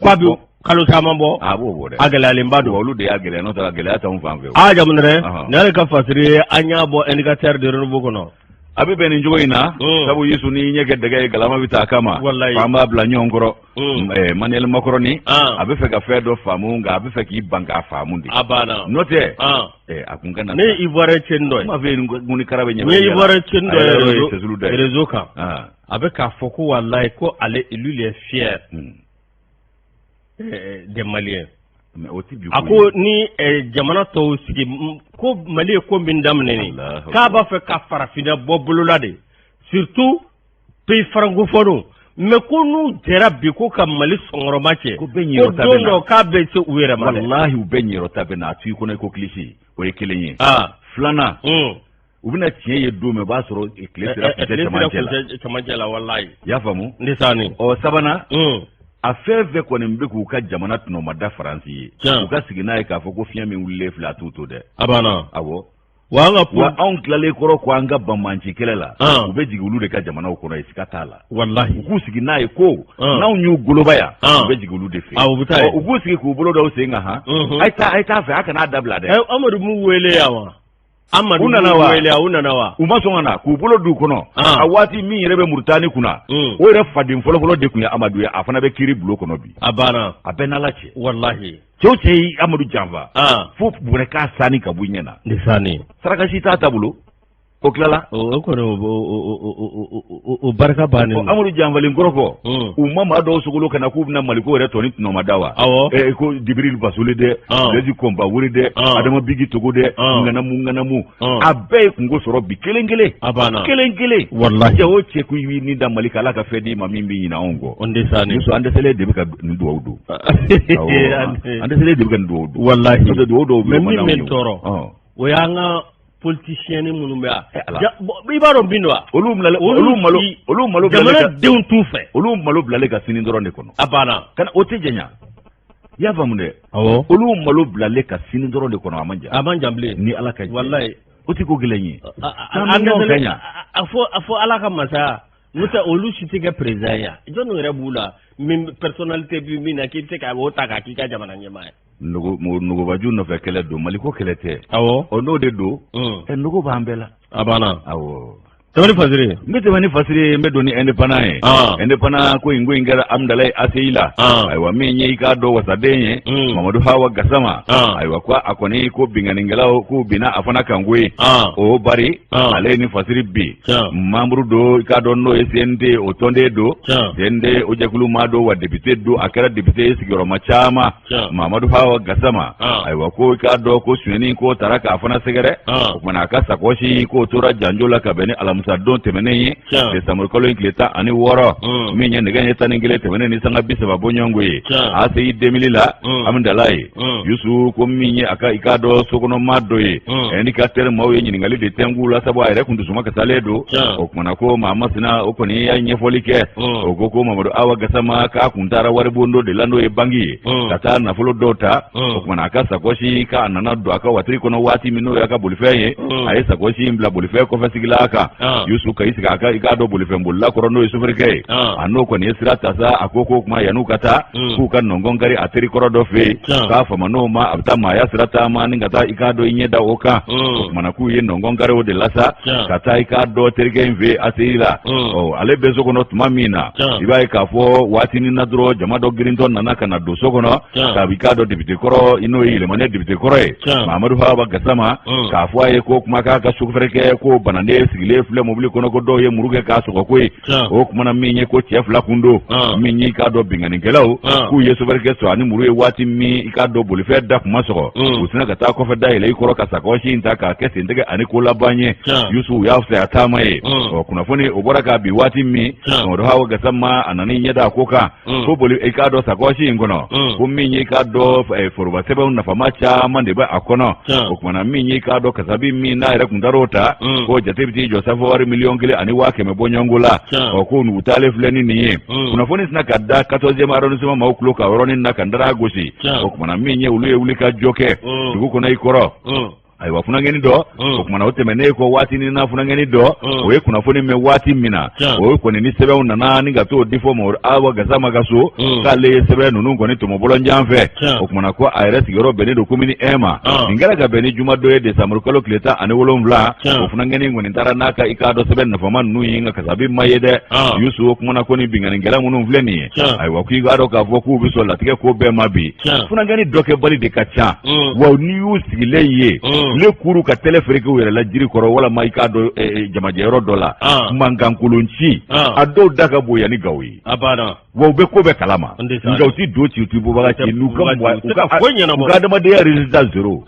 k'a bɛ kalo caman bɔ a b'o bɔ dɛ a gɛlɛyalenba don olu de y'a gɛlɛya n'o tɛ a gɛlɛya t'anw fan fɛ aa jamunɛrɛ nin y'ale ka fasiri ye an y'a bɔ indicateur de renouveau kɔnɔ a bɛ bɛn nin cogo in na sabu Yusu n'i ɲɛ kɛ dɛgɛ ye galama bɛ taa a kama an b'a bila ɲɔgɔn kɔrɔ Manuel Macron a bɛ fɛ ka fɛn dɔ faamu nka a bɛ fɛ k'i ban k'a faamu de a banna n'o tɛ a kun ka na ne ye Ivoirien cɛnin dɔ ye n m'a fɔ yen ko ni kara bɛ ɲɛ n ye Ivoirien cɛnin dɔ ye réseau kan a bɛ k'a fɔ ko walayi ko ale lui il est fier des Maliens a ko ni jamana tɔw sigi ko Mali ye ko min daminɛ nin k'a b'a fɛ ka farafinna bɔ bolo la de surtout pays francophone mais ko n'u jɛra bi ko ka Mali sɔnkɔrɔma cɛ ko don dɔ k'a bɛ se u yɛrɛ ma walahi u bɛɛ ɲɛyɔrɔta bɛ na a to i kɔnɔ i ko kilisi o ye kelen ye filanan u bɛna tiɲɛ ye don min o b'a sɔrɔ tile sera kuncɛ la cɛmancɛ la walayi i y'a faamu ne sani ɔ sabanan a fɛn fɛn kɔni bɛ k'u ka jamana tɔnɔmada faransi ye u ka sigi n'a ye k'a fɔ ko fiɲɛ min wulilen filɛ a t'u to dɛ a banna awɔ wa an ka wa anw tilalen kɔrɔ ko an ka banbanci kɛlɛ la u bɛ jigin olu de ka jamanaw kɔnɔ yen siga t'a la walahi u k'u sigi n'a ye ko n'anw y'u goloba yan u bɛ jigin olu de fɛ yen u bɛ taa yen u k'u sigi k'u bolo da u sen kan han a ye t'a fɛ a kana a dabila dɛ Amadu m'u wele yan wa Amadu u nana wa wele u nana wa u ma sɔn ka na k'u bolo d'u kɔnɔ a waati min yɛrɛ bɛ Murutani kunna o yɛrɛ faden fɔlɔfɔlɔ de tun ye Amadu ye a fana bɛ kiiri bulon kɔnɔ bi a banna a bɛɛ n'Ala cɛ walahi cɛ o cɛ ye Amadu janfa fo bɔnɛ k'a sani ka bɔ i ɲɛ na ni sani sarakasi t'a ta bolo o tilala o kɔni o barika bannen don Amadu janfalen kɔrɔ kɔ u ma maa dɔw sogolo ka na k'u bɛna Maliko yɛrɛ tɔ ni tɔnɔmada wa awɔ ko Djibril Bassolé dɛ Blaise Compaoré dɛ Adama Bictogo dɛ ŋanamu ŋanamu a bɛɛ ye kunko sɔrɔ bi kelen kelen a banna kelen kelen walahi cɛ o cɛ ko i b'i ni da Mali kan Ala ka fɛn d'i ma min bɛ ɲinɛ anw kɔ o de sani Muso an dɛsɛlen de bɛ ka nin dugawu don an dɛsɛlen de bɛ ka nin dugawu don walahi n'o tɛ dugawu dɔw bɛ yen mais min bɛ n tɔɔrɔ o y'an ka politicien minnu bɛ yan i b'a dɔn min don wa olu malo olu malo jamanadenw t'u fɛ olu malo bilalen ka sini dɔrɔn de kɔnɔ a banna kana o tɛ janya i y'a faamu dɛ awɔ olu malo bilalen ka sini dɔrɔn de kɔnɔ a man jan a man jan bilen ni Ala ka jɛ walayi o tɛ ko gɛlɛn ye an dɛsɛlen a fɔ Ala ka masaya n'o tɛ olu si tɛ kɛ président ye jɔnni yɛrɛ b'u la min personnalité bɛ min na k'i bɛ se ka o ta k'a k'i ka jamana ɲɛmaa ye nogobaju nɔfɛ kɛlɛ don maliko kɛlɛ tɛ awɔ ɔ n'o de don ɛ nogo b'an bɛɛ la a banna awɔ tɛmɛ ni fasiri n bɛ tɛmɛ ni fasiri ye n bɛ don ni indépendant ye indépendant ko in ko in kɛra Hamdallaye ACI la ayiwa min ye i k'a dɔn wasaden ye Mamadu Hawa Gasama ayiwa ko a kɔni ko binkannikɛlaw k'u binna a fana kan koyi o bari ale ye ni fasiri bi membre don i k'a dɔn n'o ye CNT o tɔnden don CNT o jɛkulu maa don wa député don a kɛra député ye sigiyɔrɔma caman Mamadu Hawa Gasama ayiwa ko i k'a dɔn ko sonyɛni k'o taara k'a fana sɛgɛrɛ o tuma na a ka sakɔsi k'o tora janjo la ka bɛn ni alamisa alamisa don tɛmɛnen ye desanburu kalo in tile 16, min ye nɛgɛ ɲɛ 11 tɛmɛnen ni sanga 30 bɔɲɔgɔnko ye ACI 2000 la Amidalayi. Yusu ko min ye a ka i k'a dɔn sokɔnɔmaa dɔ ye ni ka teri maaw ye ɲininkali de tɛnku la, sabu a yɛrɛ kun dusuma kasalen don. O kumana ko maa masina o kɔni y'a ɲɛfɔli kɛ, o ko ko Mamadu Awa Gasama k'a kun taara waribon dɔ de la, n'o ye banki ye, ka taa nafolo dɔw ta. O kumana a ka sakɔsi k'a nana don a ka watiri kɔnɔ waati min, n'o y'a ka bolifɛn ye, a ye sakɔsi in bila bolifɛn kɔfɛ sigilan kan. Yusu ka i sigi a ka i k'a dɔn bolifɛn bolila kɔrɔ, n'o ye sofɛrikɛ ye, a n'o kɔni ye sira ta sa. A ko k'o kuma yan'u ka taa, k'u ka nɔngɔn kari a teri kɔrɔ dɔ fɛ yen, k'a fama n'o ma, a bɛ taa maaya sira taama ni ka taa i k'a dɔn i ɲɛ da o kan. O kumana k'u ye nɔngɔn kari o de la sa, ka taa i k'a dɔn terikɛ in fɛ yen ACI la. Ɔ ale bɛ so kɔnɔ tuma min na, i b'a ye k'a fɔ waatinin na dɔrɔn, jama dɔ girintɔ nana ka na don so kɔnɔ k'a i k'a dɔn depite kɔrɔ, n'o ye Yɛlɛmane depite kɔrɔ ye, Mamadu Awa Gasama, k'a fɔ a ye ko kuma k'a ka sofɛrikɛ ko banaden sigilen filɛ mobili kɔnɔ, ko dɔw ye muru kɛ k'a sɔgɔ koyi. O kumana min ye ko cɛ fila kun don, min ye i k'a dɔn binkannikɛlaw, k'u ye sofɛrikɛ sɔrɔ ani muru ye waati min, i k'a dɔn bolifɛn da kuma sɔgɔ, u sina ka taa kɔfɛ da yɛlɛ i kɔrɔ ka sakɔsi in ta k'a kɛ sentigɛ ani ko laban ye. Yusu, u y'a fisaya taama ye. Ɔ kunnafoni o bɔra k'a bin waati min, Mamadu Hawa Gasama a nana i ɲɛ da a ko kan ko boli i k'a dɔn sakɔsi in kɔnɔ, ko min ye i k'a dɔn foroba sɛbɛnw nafama caman de bɛ a kɔnɔ. O kumana min ye i k'a dɔn kasabi min n'a yɛrɛ kun taar'o ta, ko jate bɛ t'i jɔ safa wari 1,1 miliyɔn bɔɲɔgɔnko la. Ɔ ko u taalen filɛ ni nin ye, kunnafoni sina ka da 14e arrondissement maaw tulo kan yɔrɔnin na ka n dara gosi. O kumana min ye olu ye wuli ka jɔ kɛ dugu kɔnɔ i kɔrɔ. Ayiwa, funankɛni dɔ, o kumana o tɛmɛnen kɔ waatinin na, funankɛni dɔ o ye kunnafoni mɛn waati min na, o kɔni ni sɛbɛnw nana ni ka t'o di fɔ Mamadu Awa Gasama ka so, k'ale ye sɛbɛn ninnu kɔni tɔmɔbɔlɔnjan fɛ. O kumana ko a yɛrɛ sigiyɔrɔ bɛnnen don commune 1 ma. Nin kɛra ka bɛn ni juma dɔ ye, desanburu kalo tile 17. O funankɛni kɔni taara n'a ka i k'a dɔn sɛbɛn nafama ninnu ye, nka kasabi ma ye dɛ. Yusu, o kumana ko ni binkannikɛla minnu filɛ nin ye, ayiwa, k'i k'a dɔn k'a fɔ k'u bɛ sɔn latigɛ ko bɛɛ ma bi. Funankɛni dɔ kɛbali de ka ca. Wa n'i y'u sigilen ye tile kuru ka tɛlɛ fereke u yɛrɛ la jiri kɔrɔ, walama i k'a dɔn jamajɛyɔrɔ dɔ la, mankankolon ci, a dɔw da ka bon yanni Gawo ye. Wa u bɛ ko bɛɛ kalama, nka u ti do ci, u ti bubaga ci, n'u ka u ka adamadenya résultat zéro.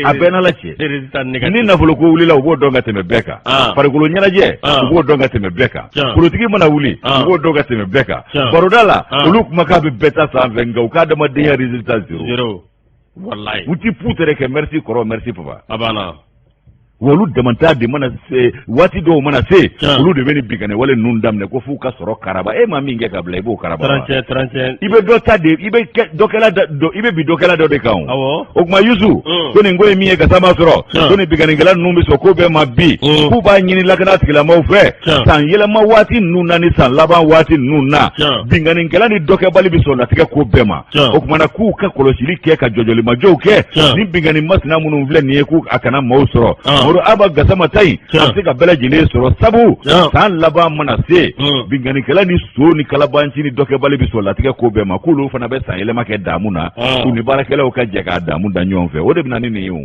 A bɛɛ n'Ala cɛ, ni nafolo ko wulila, u b'o dɔn ka tɛmɛ bɛɛ kan. Farikolo ɲɛnajɛ, u b'o dɔn ka tɛmɛ bɛɛ kan. Politiki mana wuli, u b'o dɔn ka tɛmɛ bɛɛ kan. Baroda la, olu kumakan bɛ bɛɛ ta sanfɛ, nka u ka adamadenya résultat zéro. Wallahi. U ti pu tɛrɛ kɛ. Merci kɔrɔ, merci papa. A banna. Wa olu damanta de mana se, waati dɔw mana se, olu de bɛ ni binkanni wale ninnu daminɛ ko f'u ka sɔrɔ karaba. E ma min kɛ ka bila, i b'o karaba. 31 31. I bɛ dɔ ta de, i bɛ dɔkɛla dɔ, i bɛ bin dɔkɛla dɔ de kan o. O tuma Yusu, ko nin ko ye min ye Gasama sɔrɔ, ko nin binkannikɛla ninnu bɛ sɔn ko bɛɛ ma bi, k'u b'a ɲini lakana tigilamaaw fɛ, san yɛlɛma waati ninnu na ni san laban waati ninnu na, binkannikɛla ni dɔkɛbali bɛ sɔn latigɛ ko bɛɛ ma. O tuma na k'u ka kɔlɔsili kɛ, ka jɔjɔlimajɔw kɛ ni binkanni masina minnu filɛ nin ye, k'u a kana maaw sɔrɔ. Mamadu Aba Gasama ta in, a bɛ se ka bɛɛ lajɛlen sɔrɔ, sabu san laban mana se, binkannikɛla ni so ni kalabanci ni dɔkɛbali bɛ sɔn latigɛ ko bɛɛ ma, k'olu fana bɛ san yɛlɛma kɛ damu na, k'u ni baarakɛlaw ka jɛ k'a damu da ɲɔgɔn fɛ. O de bɛ na ni nin ye o.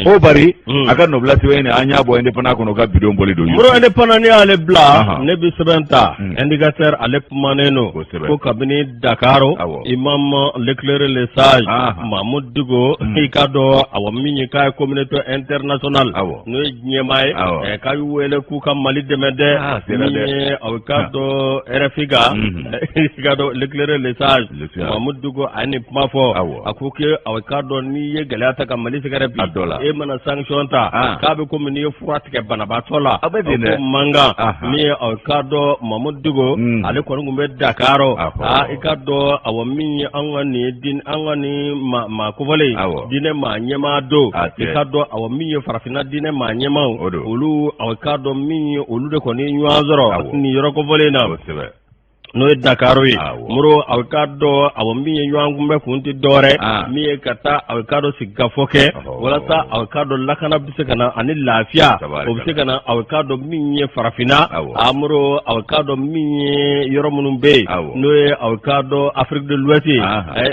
O bari a ka nɔbila sɛbɛn in, an y'a bɔ Indépendant kɔnɔ, ka bidon bɔli don. Moro, Indépendant, ne y'ale bila, ne bɛ sɛbɛn ta. Indicateur, ale kumanen don ko kabini Dakar, imam l'éclairé le sage Mahmoud Dicko, i k'a dɔn awa min ye k'a ye communauté internationale, n'o ye diɲɛmaa ye, k'a y'u wele k'u ka Mali dɛmɛ dɛ. Min ye aw k'a dɔn RFI kan, i k'a dɔn l'éclairé le sage Mahmoud Dicko a ye nin kuma fɔ. A ko ke aw k'a dɔn n'i ye gɛlɛya ta ka Mali sɛgɛrɛ bi, e mana sanction ta, k'a bɛ komi n'i ye fura tigɛ banabaatɔ la. A ko mankan min ye aw k'a dɔn Mahmoud Dicko, ale kɔni tun bɛ Dakar. Aa, i k'a dɔn awa min ye an ka nin din, an ka nin maa kofɔlen diinɛ maa ɲɛmaa don, i k'a dɔn awa min ye farafinna diinɛ maa ɲɛmaaw, olu aw k'a dɔn min ye olu de kɔni ɲɔgɔn sɔrɔ nin yɔrɔ kofɔlen na, n'o ye Dakar ye. Moro, aw k'a dɔn awa min ye ɲɔgɔn kunbɛ kun tɛ dɔwɛrɛ min ye ka taa aw k'a dɔn sigikafɔ kɛ, walasa aw k'a dɔn lakana bɛ se ka na ani lafiya o bɛ se ka na, aw k'a dɔn min ye farafinna. Amoro, aw k'a dɔn min ye yɔrɔ minnu bɛ yen, n'o ye aw k'a dɔn Afrique de l'Ouest ye.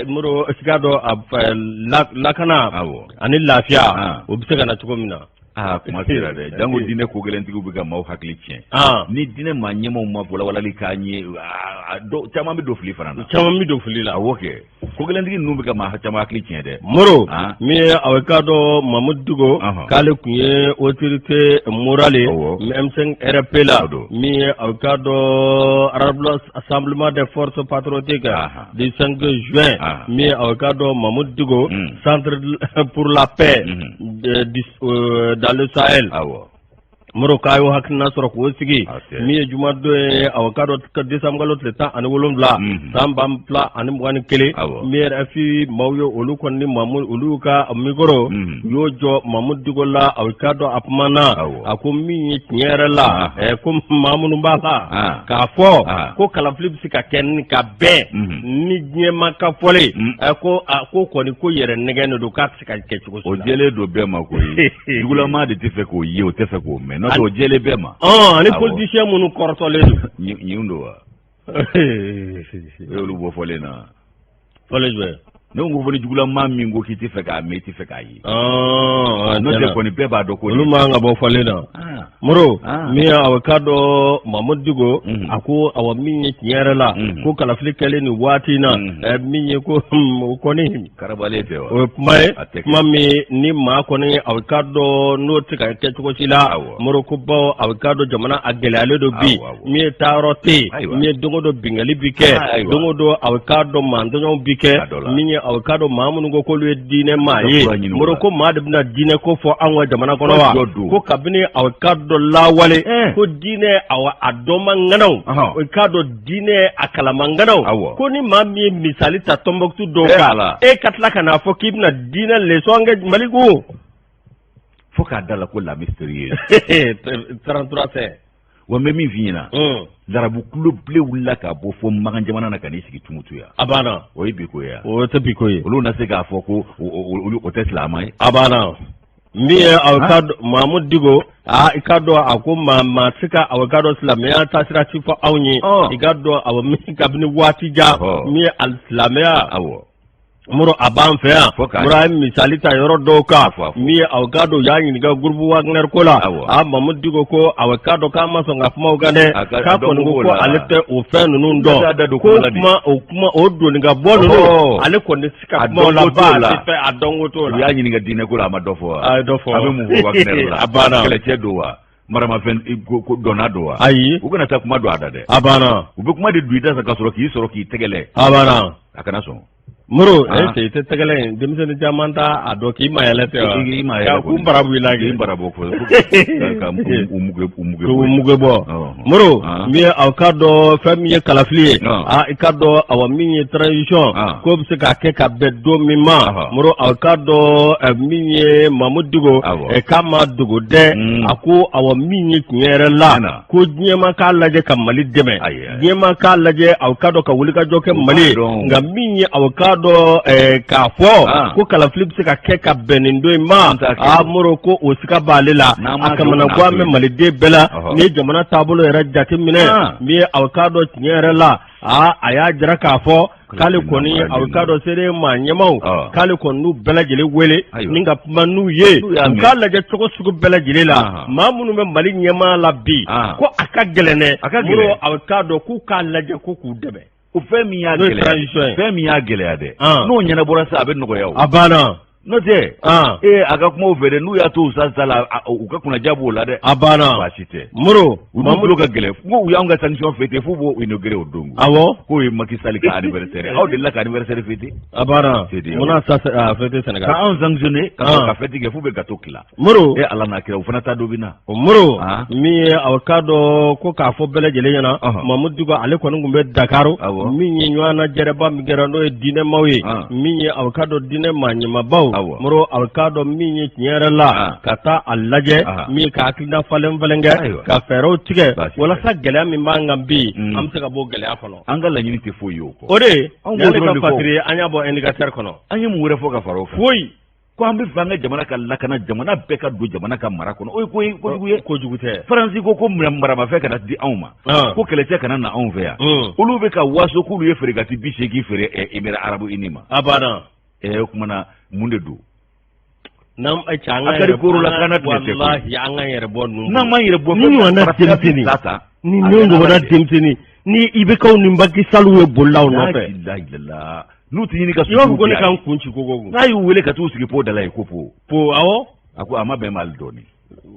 Moro, i k'a dɔn lakana ani lafiya o bɛ se ka na cogo min na. Aa, kuma sera dɛ. Jango diinɛ ko gɛlɛntigiw bɛ ka maaw hakili tiɲɛ. Ni diinɛ maa ɲɛmaaw ma walawalali k'an ye, caman bɛ don fili fana na. Caman bɛ don fili la. Awɔ kɛ. Ko gɛlɛntigi ninnu bɛ ka maa caman hakili tiɲɛ dɛ. Moro, min ye aw k'a dɔn Mamudu Diko, k'ale tun ye autorité morale ye M5 RFP la, min ye aw k'a dɔn Rassemblement des forces patriotiques du 5 juin, min ye aw k'a dɔn Mamudu Diko, Centre pour la paix dans le Sahel. Moro, k'a y'o hakilina sɔrɔ k'o sigi, min ye jumadon ye, aw k'a dɔn décembre kalo tile 17, san 2021, min ye RFI maaw ye, olu kɔni ni Mamu, olu ka micro u y'o jɔ Mamudu Diko la. Aw k'a dɔn a kumana, a ko min ye tiɲɛ yɛrɛ la, ko maa minnu b'a la k'a fɔ ko kalafili bɛ se ka kɛ ni ka bɛn ni diɲɛmaa ka fɔlen, ko ko kɔni ko yɛrɛ nɛgɛn de don, k'a tɛ se ka kɛ cogo si la. O jɛlen don bɛɛ ma koyi. Jugulama de tɛ fɛ k'o ye, o tɛ fɛ k'o mɛn, n'o tɛ o jɛlen bɛɛ ma. Ani politicien minnu kɔrɔtɔlen don. Ɲin don wa? O y'olu bɔ fɔlen na. Fɔlen jumɛn? Ne ko fɔ ni jugulama min ko k'i tɛ fɛ k'a mɛn, i tɛ fɛ k'a ye. N'o tɛ kɔni bɛɛ b'a dɔn ko. Olu man ka bɔ fɔlen na. Moro, min ye aw k'a dɔn Mamudu Diko, a ko awa min ye tiɲɛ yɛrɛ la, ko kalafili kɛlen nin waati in na, min ye ko o kɔni. Karabalen tɛ wa? O ye kuma ye, kuma min ni maa kɔni aw k'a dɔn n'o tɛ ka kɛ cogo si la. Moro, ko bawo aw k'a dɔn jamana a gɛlɛyalen don bi, min ye taayɔrɔ tɛ yen, min ye don o don binkanni bi kɛ, don o don aw k'a dɔn maatɔɲɔw bi kɛ, min ye aw k'a dɔn maa minnu ko k'olu ye diinɛ maa ye. Moro, ko maa de bɛna diinɛ ko fɔ anw ka jamana kɔnɔ wa? Ko kabini aw k'a dɔn lawale, ko diinɛ awa a dɔnma ŋanaw, o k'a dɔn diinɛ a kalama ŋanaw, ko ni maa min ye misali ta Tɔnbɔkutu dɔw kan, e ka tila ka n'a fɔ k'i bɛna diinɛ leçon kɛ Mali kun. Fo k'a da la ko la mystérieuse. 33 tɛ. Wa n bɛ min f'i ɲɛna, larabu kulo bilen wulila ka bɔ fo Makan jamana na ka n'i sigi Tumutu yan. A banna. O ye bi ko ye wa? O tɛ bi ko ye. Olu na se k'a fɔ ko olu o tɛ silamɛ ye. A banna. Min ye aw ka Mamudu Diko, aa i k'a dɔn a ko maa maa se ka aw k'a dɔn silamɛya taasira ci fɔ anw ye. I k'a dɔn aw min kabini waati jan, min ye alisilamɛya. Moro, a b'an fɛ yan. Moro, a ye misali ta yɔrɔ dɔw kan, min ye aw k'a dɔn u y'a ɲininka groupe Wagner ko la. A Mamudu Diko ko aw k'a dɔn k'a ma sɔn ka kuma o kan dɛ, k'a kɔni ko ko ale tɛ o fɛn ninnu dɔn, ko kuma o kuma o doni ka bɔ ninnu, ale kɔni tɛ se ka kuma o la ba a tɛ fɛ a dɔnko t'o la. U y'a ɲininka diinɛ ko la, a ma dɔ fɔ wa? A ye dɔ fɔ. A bɛ mun fɔ Wagner la? A banna. Kɛlɛcɛ don wa? Maramafɛn ko dɔnna don wa? Ayi. U kana taa kuma don a da dɛ. A banna. U bɛ kuma de don i da ka sɔrɔ k'i sɔrɔ k'i tɛgɛlɛ. A banna. A kana sɔn. Moro, est-ce que i tɛ tɛgɛlɛ in, denmisɛnnin caman t'a a dɔn k'i mayɛlɛ tɛ wa? I mayɛlɛ. K'u bara bɔ i la k'i bara bɔ ka u muge u muge k'u muge bɔ. Moro, min ye aw k'a dɔn fɛn min ye kalafili ye, aa i k'a dɔn awa min ye transition k'o bɛ se k'a kɛ ka bɛn don min ma. Moro, aw k'a dɔn min ye Mamudu Diko, k'a ma dogo dɛ, a ko awa min ye tiɲɛ yɛrɛ la, ko diɲɛmaa k'a lajɛ ka Mali dɛmɛ, diɲɛmaa k'a lajɛ aw k'a dɔn ka wulikajɔ kɛ Mali ye, nka min ye aw k'a dɔn k'a fɔ ko kalafili bɛ se ka kɛ ka bɛn nin don in ma, aa Moro, ko o siga b'ale la, a kamanagan bɛ maliden bɛɛ la. N'i ye jamana taabolo yɛrɛ jateminɛ, min ye aw k'a dɔn tiɲɛ yɛrɛ la, aa a y'a jira k'a fɔ k'ale kɔni aw k'a dɔn seere maa ɲɛmaw, k'ale kɔni n'u bɛɛ lajɛlen wele ni ka kuma n'u ye, u k'a lajɛ cogo sugu bɛɛ lajɛlen la, maa minnu bɛ Mali ɲɛmaa la bi, ko a ka gɛlɛn dɛ, Moro, aw k'a dɔn k'u k'a lajɛ ko k'u dɛmɛ. O fɛn min y'a gɛlɛya, fɛn min y'a gɛlɛya dɛ, n'o ɲɛnabɔra sa, a bɛ nɔgɔya o. A banna. N'o tɛ, ee a ka kumaw fɛ dɛ, n'u y'a to u sa sa la, u ka kunnaja b'o la dɛ. A banna. Baasi tɛ. Moro. U bolo ka gɛlɛn, n ko u y'anw ka sanction fêter f'u b'o inaugurer o don. Awɔ. K'o ye Macky Sall ka anniversaire aw delila ka anniversaire fêter? A banna. Munna sa a fêter Sénégal? Ka anw sanctionner ka sɔrɔ ka fête kɛ f'u bɛ gâteau tila. Moro. E Ala n'a kira, u fana ta dɔ bɛ na. Moro, min ye aw k'a dɔn ko k'a fɔ bɛɛ lajɛlen ɲɛna, Mamudu Diko ale kɔni tun bɛ Dakar, min ye ɲɔgɔn na jɛrɛba min kɛra, n'o ye diinɛmaw ye, min ye aw k'a dɔn diinɛ maa ɲɛmabaw. Moro, aw k'a dɔn min ye tiɲɛ yɛrɛ la, ka taa a lajɛ, min ye ka hakilina falen falen kɛ, ka fɛɛrɛw tigɛ walasa gɛlɛya min b'an kan bi, an bɛ se ka bɔ gɛlɛya kɔnɔ. An ka laɲini tɛ foyi ye o kɔ. O de y'ale ka fasiri ye, an y'a bɔ indicateur kɔnɔ. An ye mun wɛrɛ fɔ ka fara o kan? Foyi. Ko an bɛ fɛ an ka jamana ka lakana, jamana bɛɛ ka don jamana ka mara kɔnɔ, o ye ko ye kojugu ye? Kojugu tɛ. Faransi ko ko maramafɛn kana di anw ma, ko kɛlɛcɛ kana na anw fɛ yan. Olu bɛ ka waso k'olu ye fregate 80 feere Émirats arabes unis ma. A banna. O kuma na, mun de don? N'an cɛ an ka yɛrɛ lakana tɛ se. Walahi, an ka yɛrɛ bɔ ninnu. N'an m'an yɛrɛ bɔ. Ni ɲɔgɔnna denmisɛnnin, ni ɲɔgɔnna denmisɛnnin, ni IBKw ni Macky Sall ye bolilaw nɔfɛ. La ilaha. N'u tɛ ɲini ka I b'a fɔ ko ne ka n kun ci kogo kun. N'a y'u wele ka t'u sigi po da la yen ko po. Po, awɔ. A ko a ma bɛn ma hali dɔɔnin.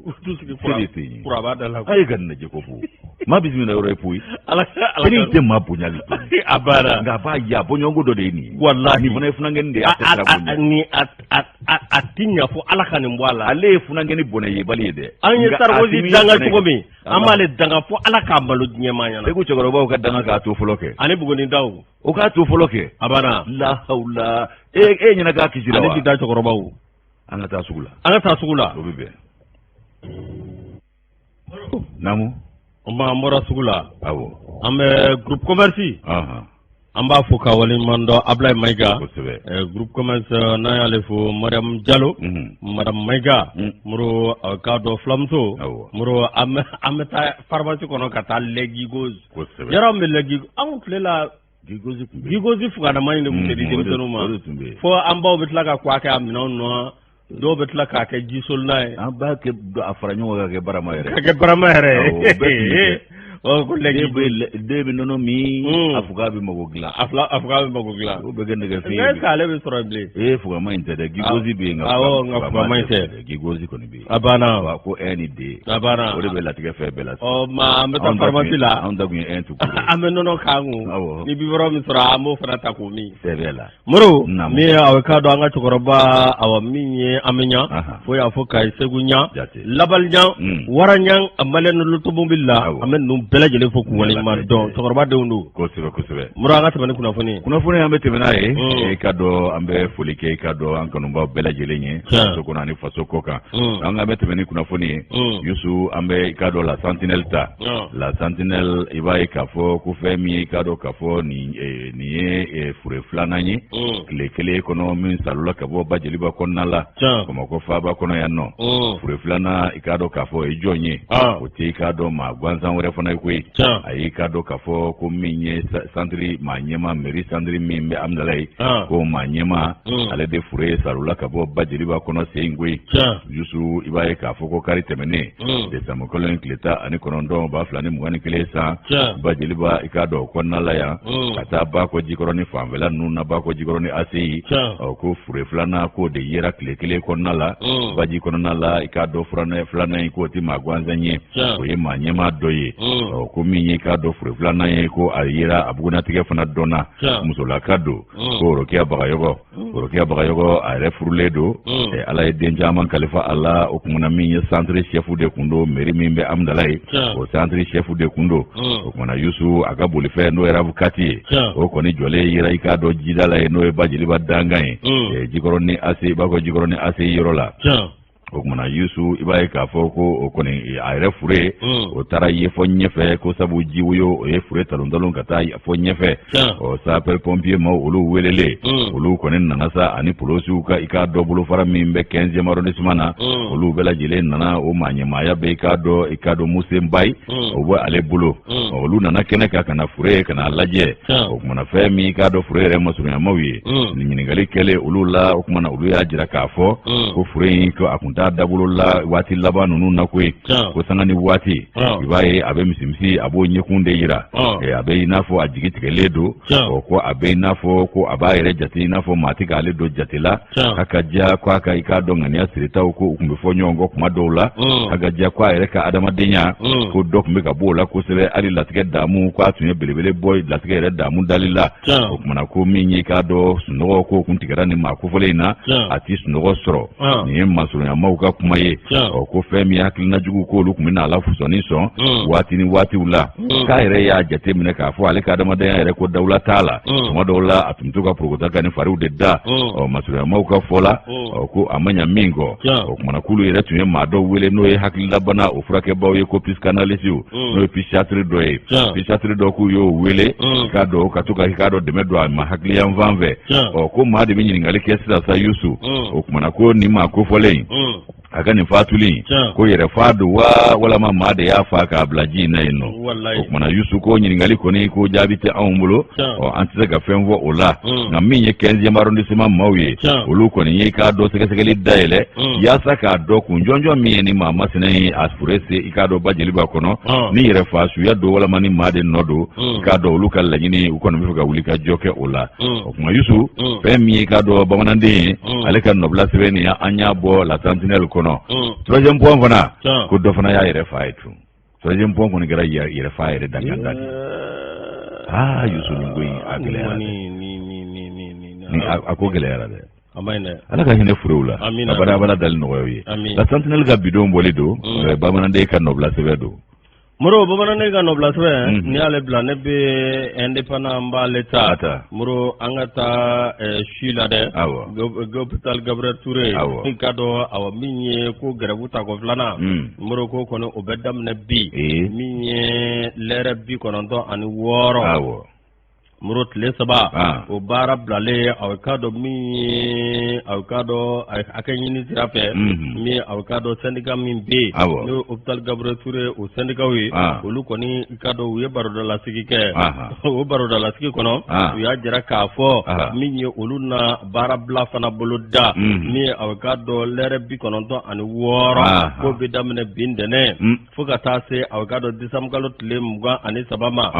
U t'u sigi Seli tɛ yen. Kuraba da la. A ye ka nin lajɛ ko po. Maa bisimila yɔrɔ ye po ye. Ala ala. Kelen tɛ maa bonya hali dɔɔnin. A banna. Nka a b'a ye a bɔɲɔgɔnko dɔ de ye nin ye. Walahi. Nin fana ye funankɛnin de ye, a tɛ sira bonya. Ni a ti ɲa fo Ala ka nin bɔ a la. Ale ye funankɛnin bɔnɛ yebali ye dɛ. An ye Nka Sarkozy Asimi ye danga bɔnɛ cogo min, an Ala. b'ale danga fo Ala k'a malo diɲɛ maa ɲɛna. E ko cɛkɔrɔbaw ka danga k'a to fɔlɔ kɛ. Ani buguni daw. O k'a to fɔlɔ kɛ. A banna. Lahawula. E ɲɛna k'a kisira Ale wa? ti da cɛkɔrɔbaw. An ka taa sugu la. An ka taa sugu la. O bɛ bɛn. Naamu. An bɔra sugu la. Awɔ. An bɛ groupe commerce. An b'a fo ka waleɲuman dɔn Ablaye Mayiga. Kosɛbɛ. Groupe commerce n'an y'ale fo Mariam Jalo. Madame Mayiga. Moro a k'a dɔn fulamuso. Awɔ. Moro an bɛ taa pharmacie kɔnɔ ka taa lait Guigoz. Kosɛbɛ. Yɔrɔ min bɛ lait Guigoz anw tile la. Guigoz tun bɛ yen. Guigoz fuganama in de tun bɛ di denmisɛnninw ma. O de tun bɛ yen. Fo an baw bɛ tila ka ko a kɛ a minɛnw nɔ. Dɔw bɛ tila k'a kɛ jisolona ye. An b'a kɛ a fara ɲɔgɔn kan ka kɛ barama yɛrɛ. Ka kɛ barama yɛrɛ ye. Awɔ, o bɛɛ tun bɛ kɛ. Ɔ ko lait Guigoz. Den bɛ nɔnɔ min. A fuga bɛ mago dilan. A fuga bɛ mago dilan. O bɛ kɛ nɛgɛfin ye. Nka est ce que ale bɛ sɔrɔ bilen? Ee fugama in tɛ dɛ, Guigoz bɛ yen nka. Awɔ, nka fugama in tɛ. Guigoz kɔni bɛ yen. A banna. Wa ko 1 ni 2. A banna. O de bɛ latigɛ fɛn bɛɛ la. Ɔ ma an bɛ taa pharmacie la. Anw ta kun ye 1 tout court. An bɛ nɔnɔ k'an kun. Awɔ. Ni biberon min sɔrɔ an b'o fana ta k'o min. Sɛbɛ la. Moro min ye aw k'a dɔn an ka cɛkɔrɔba awa min ye an bɛ ɲa fo y'a fɔ Kayi Segu ɲa Labali ɲa Wara ɲa a malien de l'automobile la an bɛ ninnu bɛɛ lajɛlen fo k'u waleɲuman dɔn cɛkɔrɔba denw don. Kosɛbɛ kosɛbɛ. Moro an ka tɛmɛ ni kunnafoni ye. Kunnafoni an bɛ tɛmɛ n'a ye. I k'a dɔn an bɛ foli kɛ i k'a dɔn an kanubaw bɛɛ lajɛlen ye. Faso kɔnɔ ani faso kɔ kan. An bɛ tɛmɛ ni kunnafoni ye. Yusu an bɛ i k'a dɔn la Sentinelle ta. La Sentinelle i b'a ye k'a fɔ ko fɛn min ye i k'a dɔn k'a fɔ nin nin ye fure filanan ye tile kelen kɔnɔ min salola ka bɔ ba jeliba kɔnɔna la bamakɔ faaba kɔnɔ yan nɔ. Fure filanan i k'a dɔn k'a fɔ o ye jɔn ye? O tɛ i k'a dɔn maa gansan wɛrɛ fana ye koyi. A y'i k'a dɔn k'a fɔ ko min ye santiri maa ɲɛmaa, mairie santiri min bɛ Amudalayi, ko maa ɲɛmaa ale de fure salola ka bɔ ba jeliba kɔnɔ sen in koyi. Yusu i b'a ye k'a fɔ ko kari tɛmɛnen desanburu kalo in tile 19 2021 san, ba jeliba i k'a dɔn o kɔnɔna la yan ka taa Bakɔ Jikɔrɔni fanfɛla ninnu na, Bakɔ Jikɔrɔni ACI, ɔ ko fure filanan k'o de yera tile kelen kɔnɔna la baji kɔnɔna la. I k'a dɔn filanan in k'o tɛ maa gansan ye, o ye maa ɲɛmaa dɔ ye. Ɔ ko min ye i k'a dɔn fure filanan ye ko a yera a bugunnatigɛ fana dɔnna, musolaka don, ko Rokiya Bagayɔgɔ. Rokiya Bagayɔgɔ a yɛrɛ furulen don, Ala ye den caman kalifa a la. O kumana min ye centre chef de kun don, mairie min bɛ Amudalayi, o centre chef de kun don. O kumana Yusu a ka bolifɛn n'o ye RAV4 ye, o kɔni jɔlen yera i k'a dɔn jida la ye, n'o ye ba jeliba dankan ye, Jikɔrɔni ACI, Bakɔ Jikɔrɔni ACI yɔrɔ la. O kumana Yusu i b'a ye k'a fɔ ko o kɔni a yɛrɛ fure o taara ye fɔ ɲɛfɛ, ko sabu jiwoyo o ye fure talon talon ka taa fɔ ɲɛfɛ. Ɔ sapeur pompier maaw olu welelen, olu kɔni nana sa, ani polosiw ka i k'a dɔn bolofara min bɛ 15e arrondissement na, olu bɛɛ lajɛlen nana. O maa ɲɛmaaya bɛ i k'a dɔn Muse Mbaye, o bɛ ale bolo. Olu nana kɛnɛ kan ka na fure ka n'a lajɛ. O kumana fɛn min i k'a dɔn fure yɛrɛ masurunyamaw ye, nin ɲininkali kɛlen olu la, o kumana olu y'a jira k'a fɔ ko fure in ko a kun t'a dabolo la waati laban ninnu na koyi, ko sanga ni waati i b'a ye a bɛ misimisi, a b'o ɲɛkun de yira, a bɛ i n'a fɔ a jigi tigɛlen don. Ɔ ko a bɛ i n'a fɔ ko a b'a yɛrɛ jate i n'a fɔ maa tɛ k'ale don jate la. A ka diya ko a ka i k'a dɔn ŋaniya siritaw ko u tun bɛ fɔ ɲɔgɔn kɔ kuma dɔw la. A ka diya ko a yɛrɛ ka adamadenya ko dɔ tun bɛ ka bɔ o la kosɛbɛ, hali latigɛ damu ko a tun ye belebele bɔ latigɛ yɛrɛ damu dali la. O kumana ko min ye i k'a dɔn sunɔgɔ ko kun tigɛra nin maa kofɔlen in na, a ti sunɔgɔ sɔrɔ. Nin ye masurunyamaw ka kuma ye. Ɔ ko fɛn min ye hakilina jugu k'olu tun bɛ na a la sɔnni sɔn waati ni waatiw la, k'a yɛrɛ y'a jate minɛ k'a fɔ ale ka adamadenya yɛrɛ ko dawula t'a la. Tuma dɔw la a tun bɛ to ka porokota ka ni fariw de da. Ɔ masurunyamaw ka fɔ la, ɔ ko a ma ɲa min kɔ, o kumana k'olu yɛrɛ tun ye maa dɔw wele n'o ye hakililabana o furakɛbaw ye, ko psychanalyste, n'o ye psychiatre dɔ ye, psychiatre dɔ k'u y'o wele k'a dɔn ka to ka i k'a dɔn dɛmɛ don a ma hakili yanfan fɛ. Ɔ ko maa de bɛ ɲininkali kɛ sisan sa Yusu. O kumana ko nin maa kofɔlen in A ka nin fatuli ko yɛrɛ fa don wa walama maa de y'a fa k'a bila ji in na yen nɔ. O kumana Yusu, ko ɲininkali kɔni ko jaabi tɛ anw bolo, ɔ an tɛ se ka fɛn fɔ o la. Nka min ye 15e arrondissement maaw ye, olu kɔni ye k'a dɔn sɛgɛsɛgɛli dayɛlɛ yaasa k'a dɔn kun jɔnjɔn min ye ni maa masina ye a fure se i k'a dɔn ba jeliba kɔnɔ, ni yɛrɛ fa suya don walama ni maa de nɔ don. I k'a dɔn olu ka laɲini, u kɔni bɛ fɛ ka wuli ka jɔ kɛ o la. O kuma Yusu, fɛn min ye k'a dɔn bamananden ye, ale ka nɔbila sɛbɛn nin, an y'a bɔ La Sentinelle kɔnɔ. Troisième point fana, ko dɔ fana y'a yɛrɛ fa ye tun. Troisième point kɔni kɛra yɛrɛ fa yɛrɛ dankan da de. Aa Yusu, nin ko in a gɛlɛyara dɛ, ni a ko gɛlɛyara dɛ. Ala ka hinɛ furew la, ka badabada dali nɔgɔya u ye. La Sentinelle ka bidon bɔli don, bamananden ka nɔbila sɛbɛn don. Moro, bamananden ka nɔbila sɛbɛn n'i y'ale bila, ne bɛ Indépendant, n b'ale ta. Moro, an ka taa su la dɛ, hôpital Gabriel Touré. I k'a dɔn, awa, min ye ko grève tako filanan, Moro, ko kɔni o bɛ daminɛ bi, min ye lɛrɛ 96. Moro, tile 3 o baara bilalen, aw k'a dɔn min ye, aw k'a dɔn hakɛ ɲini sira fɛ, min aw k'a dɔn syndicat min bɛ yen, n'o ye hôpital Gabriel Touré o syndicat ye, olu kɔni, i k'a dɔn u ye barodalasigi kɛ. O barodalasigi kɔnɔ, u y'a jira k'a fɔ min ye olu na baarabila fana bolo da, min ye aw k'a dɔn lɛrɛ 96, k'o bɛ daminɛ bi ntɛnɛn fo ka taa se aw k'a dɔn décembre kalo tile 23 ma.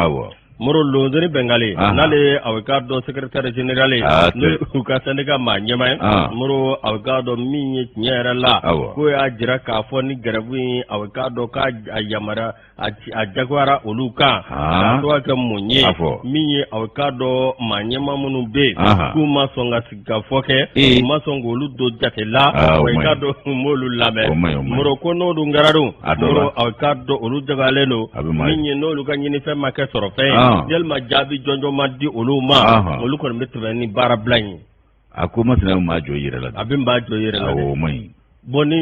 Moro, Lonzoni Bɛnkale, n'ale ye aw k'a dɔn secrétaire général ye, n'o u ka syndicat maa ɲɛmaa ye, Moro, aw k'a dɔn min ye tiɲɛ yɛrɛ la, k'o y'a jira k'a fɔ ni grève in, aw k'a dɔn k'a yamaruya a jagoyara olu kan, k'a to kɛ mun ye, min ye aw k'a dɔn maa ɲɛmaa minnu bɛ yen k'u ma sɔn ka sigikafɔ kɛ, u ma sɔn k'olu don jate la, wa i k'a dɔn u m'olu lamɛn. Moro, ko n'o dun kɛra dun, Moro, aw k'a dɔn olu jagoyalen don, min ye n'olu ka ɲinifɛn ma kɛ sɔrɔfɛn ye, yalima jaabi jɔnjɔn ma di olu ma, olu kɔni bɛ tɛmɛ ni baarabila in ye. A ko masina maa jɔ i yɛrɛ la. A bɛ maa jɔ i yɛrɛ la. O man ɲi. Bon, ni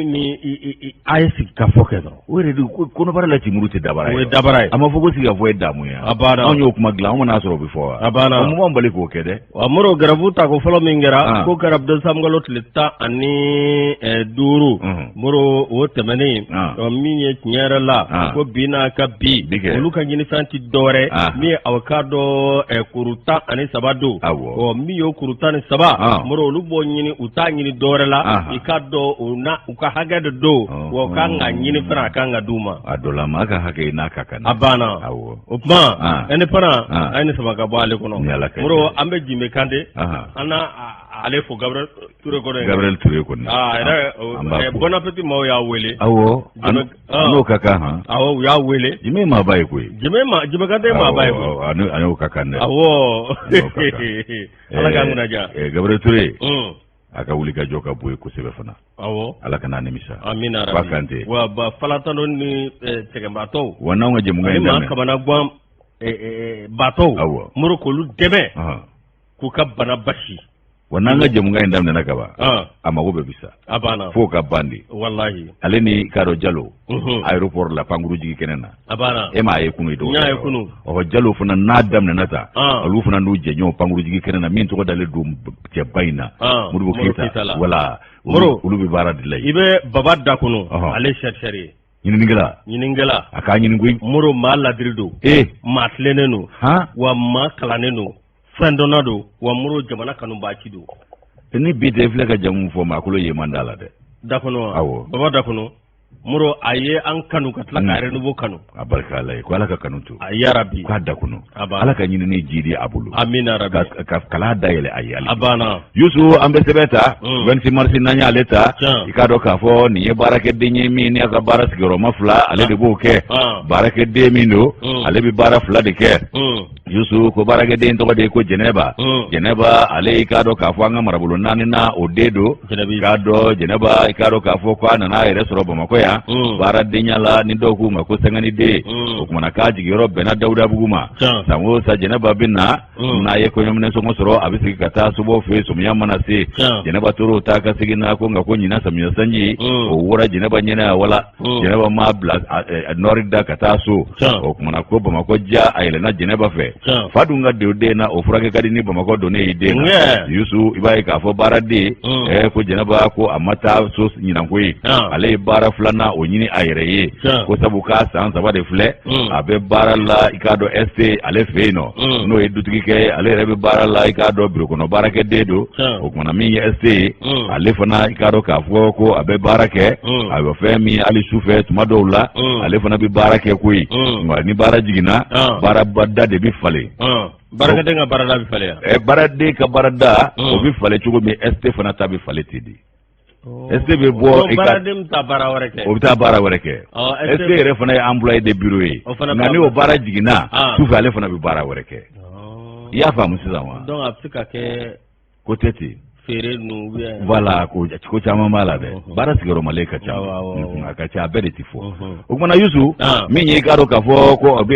a ye sigikafɔ kɛ dɔrɔn. O yɛrɛ de kɔnɔbara la cimuru tɛ dabara ye. O ye dabara ye. A ma fɔ ko sigikafɔ ye damu ye. A banna. Anw y'o kuma dilan, anw man'a sɔrɔ o bɛ fɔ wa? A banna. O mun b'anw bali k'o kɛ dɛ? Wa Moro, grève tako fɔlɔ min kɛra, k'o kɛra décembre kalo tile 15, Moro, o tɛmɛnen, min ye tiɲɛ yɛrɛ la, ko bi n'a ka bi, olu ka ɲinifɛn tɛ dɔwɛrɛ min ye aw k'a dɔn kuru 13 don. Ɔ min y'o kuru 13, Moro, olu b'o ɲini, u t'a ɲini dɔwɛrɛ la, i k'a dɔn o na u ka hakɛ de don, wa u kan ka ɲini fana, a kan ka d'u ma. A dɔ la, maa ka hakɛ n'a ka kan. A banna. O tuma Indépendant, a ye nin sama ka bɔ ale kɔnɔ. Moro, an bɛ Jime Kante, an na ale fo Gabriel Touré kɔnɔ yen. Gabriel Touré kɔni. Aa yɛrɛ, bon appétit maaw y'a wele. Awɔ, an n'o ka kan han. Awɔ, u y'a wele. Jime ye maaba ye koyi. Jime ma Jime Kante ye maaba ye koyi. A n'o ka kan dɛ. Awɔ. Ala k'an kunna diya. Gabriel Touré. A ka wuli ka jɔ ka bɔ yen kosɛbɛ fana. Awɔ. Ala kana nimisa. Amina. Ba Kante. Wa ba falatano ni sɛgɛnbaatɔw. Wa n'anw ka jɛmukan in daminɛ. Ani maa kamana gan baatɔw. Awɔ. Moro, k'olu dɛmɛ. K'u ka bana basi. Wa n'an ka jɛmukan in daminɛna ka ban, a mago bɛɛ bi sa. A banna. F'o ka ban de. Walahi. Ale ni Kadɔ Jalo. Aéroport la, pankuru jigi kɛnɛ na. A banna. E m'a ye kunu ye dɔgɔ. N y'a ye kunu. Ɔ Jalo fana n'a daminɛna ta. Olu fana n'u jɛɲɔgɔn pankuru jigi kɛnɛ na min tɔgɔ dalen don cɛba in na. Modibo Keyita. Wala. Moro. Olu bɛ baara de la yen. I bɛ Baba Dakunu. Ale chercheur ye. Ɲininikɛla. Ɲininikɛla. A k'a ɲini koyi. Moro, maa ladiri don. Ee. Maa tilennen don. Wa maa kalannen don. Fɛn dɔnna don. Wa Moro, jamana kanubaci don. Ni bi tɛ, filɛ ka jamu fɔ maa kolo ye man da la dɛ. Dakunu wa? Awɔ. Baba Dakunu. Moro, a ye an kanu ka tila ka Renouveau kanu. A barika Ala ye, ko Ala ka kanu to. A yarabi. K'a Dakunu. Ala ka ɲinini jidi a bolo. Amina rabi. Ka kala dayɛlɛ a ye. A banna. Yusu, an bɛ sɛbɛn ta. 26 mars, n'an y'ale ta. I k'a dɔn k'a fɔ nin ye baarakɛden ye min ni a ka baara sigiyɔrɔma fila, ale de b'o kɛ. Baarakɛden min don, ale bɛ baara fila de kɛ. Yusu, ko baarakɛden tɔgɔ de ye ko Jɛnɛba. Jɛnɛba, ale i k'a dɔn k'a fɔ an ka marabolo naani na o den don. K'a dɔn Jɛnɛba, i k'a dɔn k'a fɔ k'a nana a yɛrɛ sɔrɔ Bamakɔ yan baaradenya la, ni dɔw k'u ma ko sanganiden. O kumana k'a jigiyɔrɔ bɛnna Dawudabugu ma. San o san Jɛnɛba bɛ na, n'a ye kɔɲɔminɛ sɔngɔ sɔrɔ, a bɛ segin ka taa sobaw fɛ yen samiya mana se. Jɛnɛba tor'o taa ka segin na, ko nka ko ɲinan samiya sanji o wora Jɛnɛba ɲɛna, wala Jɛnɛba m'a bila nɔri da ka taa so. O kumana ko Bamakɔ diya a yɛlɛnna Jɛnɛba fɛ. Fa dun ka don den na, o furakɛ ka di ni Bamakɔ donnen ye den na. Yusu, i b'a ye k'a fɔ baaraden ko Jɛnɛba ko a ma taa so ɲinan koyi, ale ye baara filanan o ɲini a yɛrɛ ye, ko sabu k'a san 3 de filɛ a bɛ baara la, i k'a dɔn, ST ale fɛ yen nɔ, n'o ye dutigikɛ ye. Ale yɛrɛ bɛ baara la, i k'a dɔn, biro kɔnɔ baarakɛden don. O kumana min ye ST ye, ale fana, i k'a dɔn k'a fɔ ko a bɛ baara kɛ, a bɛ fɛn min hali sufɛ tuma dɔw la, ale fana bɛ baara kɛ koyi. Nka ni baara jiginna, baarada de bɛ falen. Baarakɛden ka baarada bɛ falen. Ɛ, baaraden ka baarada, o bɛ falen cogo min, ST fana ta bɛ falen ten de. ST bɛ bɔ i ka baaraden bɛ taa baara wɛrɛ kɛ. O bɛ taa baara wɛrɛ kɛ. ST yɛrɛ fana ye employé de bureau ye, nka ni o baara jiginna sufɛ, ale fana bɛ baara wɛrɛ kɛ. I y'a faamu sisan wa? Donc a bɛ se ka kɛ ko tɛ ten. Feere ninnu ou bien. Voilà, ko ko caman b'a la dɛ. Baara sigiyɔrɔmalen ka ca, a ka ca, a bɛɛ de ti fɔ. O kumana Yusu, min ye i k'a dɔn k'a fɔ ko a bɛ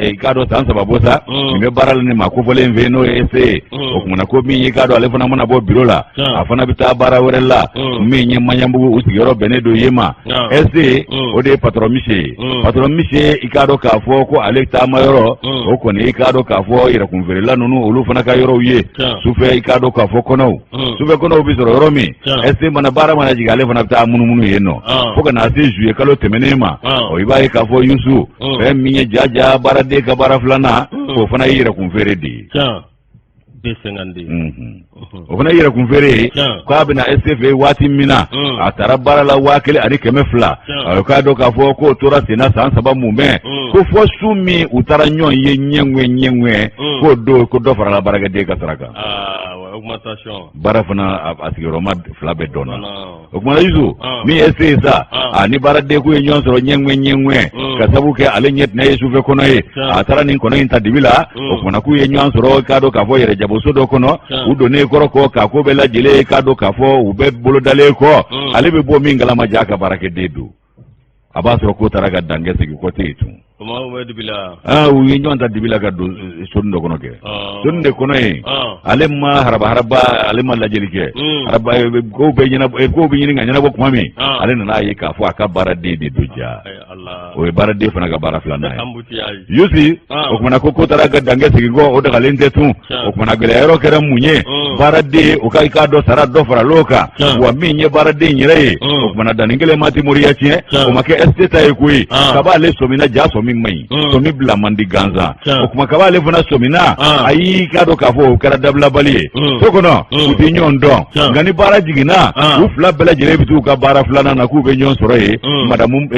i k'a dɔn san 3 bɔ sa, nin bɛ baara la ni maa kofɔlen fɛ yen, n'o ye ST ye. O kumana ko min ye i k'a dɔn ale fana mana bɔ biro la, a fana bɛ taa baara wɛrɛ la min ye Maɲanbugu, u sigiyɔrɔ bɛnnen don yen ma. ST, o de ye patron mise ye. Patron mise, i k'a dɔn k'a fɔ ko ale taama yɔrɔ, o kɔni, i k'a dɔn k'a fɔ yɛrɛkunfeerela ninnu, olu fana ka yɔrɔw ye sufɛ, i k'a dɔn k'a fɔ kɔnɔw, sufɛ kɔnɔw bɛ sɔrɔ yɔrɔ min. ST mana baara mana jigin, ale fana bɛ taa munumunu yen nɔ fo ka na se juillet kalo tɛmɛnen ma. Ɔ, i b'a ye k'a fɔ Yusu, fɛn min ye jaja baaraden ka baara filanan, o fana ye yɛrɛkunfeere de ye. O fana ye yɛrɛkunfeere ye. K'a bɛna ST fɛ waati min na, a taara baara la 1200. A k'a dɔn k'a fɔ k'o tora senna san 3 mumɛ, ko fɔ su min u taara ɲɔgɔn ye ɲɛŋɛ ɲɛŋɛ, k'o don ko dɔ farala baarakɛden ka sara kan. Baara fana a sigiyɔrɔma fila bɛɛ dɔnna. O kumana Yusu, min ye ST ye sa, a ni baaraden ko ye ɲɔgɔn sɔrɔ ɲɛŋɛ ɲɛŋɛ, ka sabu kɛ ale ɲɛ tɛnɛ ye sufɛ kɔnɔ ye, a taara nin kɔnɔ in ta dibi la. O kumana k'u ye ɲɔgɔn sɔrɔ, k'a dɔn k'a fɔ yɛrɛ jagoso dɔ kɔnɔ, u donnen kɔrɔ kɔ k'a ko bɛɛ lajɛlen, k'a dɔn k'a fɔ u bɛɛ bolodalen kɔ, ale bɛ bɔ min kalama, ja ka baarakɛden don, a b'a sɔrɔ ko taara ka dankɛ sigi kɔ tɛ yen tun. U ye ɲɔgɔn ta dibi la ka don sonin dɔ kɔnɔ kɛ, sonin de kɔnɔ yen. Ale ma haraba haraba, ale ma lajɛli kɛ haraba, kow bɛ ɲɛnabɔ, kow bɛ ɲini ka ɲɛnabɔ tuma min, ale nana ye k'a fɔ a ka baaraden de don. Ja, o ye baaraden fana ka baara filanan ye, Yusi. O kumana ko taara ka dankɛ sigi kɔ, o dagalen tɛ tun. O kumana gɛlɛya yɔrɔ kɛra mun ye? Baaraden o ka, i k'a dɔn, sara dɔ faral'o kan. Wa min ye baaraden yɛrɛ ye, o kumana danni kelen ma ti moriya tiɲɛ, o ma kɛ ST ta ye koyi. Kaba ale sɔmina, ja sɔmi man ɲi, sɔmi bila man di gansan. O kuma kaba ale fana sɔmina, a y'i k'a dɔn k'a fɔ o kɛra dabilabali ye so kɔnɔ, u tɛ ɲɔgɔn dɔn. Nka ni baara jiginna, u fila bɛɛ lajɛlen bɛ t'u ka baara filanan na, k'u bɛ ɲɔgɔn sɔrɔ yen. Madamu,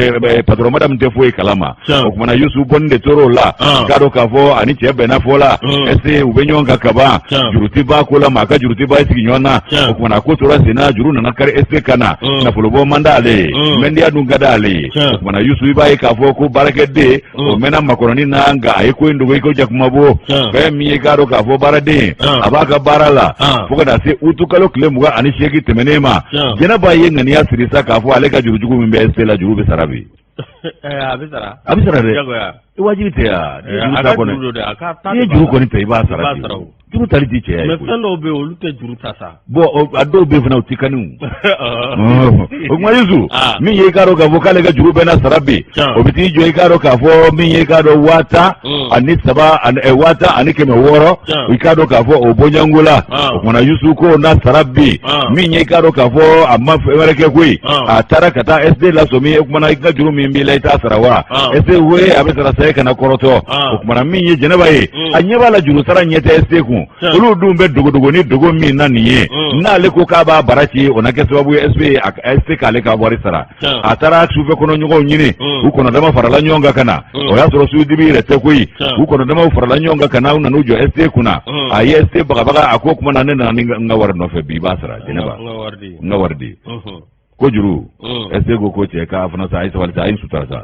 patron madamu tɛ foyi kalama. O kumana Yusu, bɔnni de tor'o la, k'a dɔn k'a fɔ ani cɛ bɛnna fɔ la, est u bɛ ɲɔgɔn kan kaban, juru tɛ b'a ko la, maa ka juru tɛ b'a sigi ɲɔgɔn na. O kumana ko tora senna, juru nana kari ST kan na, nafolobɔ man d'ale ye, mɛndiya dun ka d'ale ye. O kumana Yusu, i b'a ye k'a fɔ ko baarakɛden o mɛnna makɔrɔni na, nka a ye ko in dogo i ko jakumabo. Fɛn min ye, k'a dɔn k'a fɔ baaraden, a b'a ka baara la fo ka na se utu kalo tile 28 tɛmɛnen ma. Jɛnɛba ye ŋaniya siri sa k'a fɔ ale ka jurujugu min bɛ ST la, juru bɛ sara bi. A bɛ sara. A bɛ sara dɛ, wajibi tɛ yan. N'i ye juru kɔni ta, i b'a sara. Juru tali ti cɛya ye. Mais fɛn dɔw bɛ yen, olu tɛ juru ta sa. Bon, a dɔw bɛ yen fana, u ti kani. O kuma Yusu, min ye i k'a dɔn k'a fɔ k'ale ka juru bɛɛ na sara bi, o bɛ t'i jɔ, i k'a dɔn k'a fɔ min ye i k'a dɔn 13,000, 10,600, i k'a dɔn k'a fɔ o bɔɲɔgɔnko la. O kumana Yusu, ko na sara bi, min ye i k'a dɔn k'a fɔ a ma fɛn wɛrɛ kɛ koyi, a taara ka taa ST lasɔmi. O kumana i ka juru min b'i la, i t'a sara wa? ST we, a bɛ sara sa, e kana kɔrɔtɔ. O kumana min ye Jɛnɛba ye, a ɲɛ b'a la juru sara ɲɛ tɛ ST kun. Olu dun bɛ dogodogo ni dogo min na nin ye, n'ale ko k'a b'a bara ci, o na kɛ sababu ye ST k'ale ka wari sara. A taara sufɛ kɔnɔ ɲɔgɔnw ɲini, u kɔnɔdama farala ɲɔgɔn kan ka na. O y'a sɔrɔ sudibi yɛrɛ tɛ koyi. U kɔnɔdamaw farala ɲɔgɔn kan ka na, u nan'u jɔ ST kunna. A ye ST bagabaga, a ko kuma na, ne nana ni n ka wari nɔfɛ bi, i b'a sara Jɛnɛba, n ka wari di. Ko juru, ST ko cɛ k'a fana sa, a ye sabali sa, a ye sutura sa.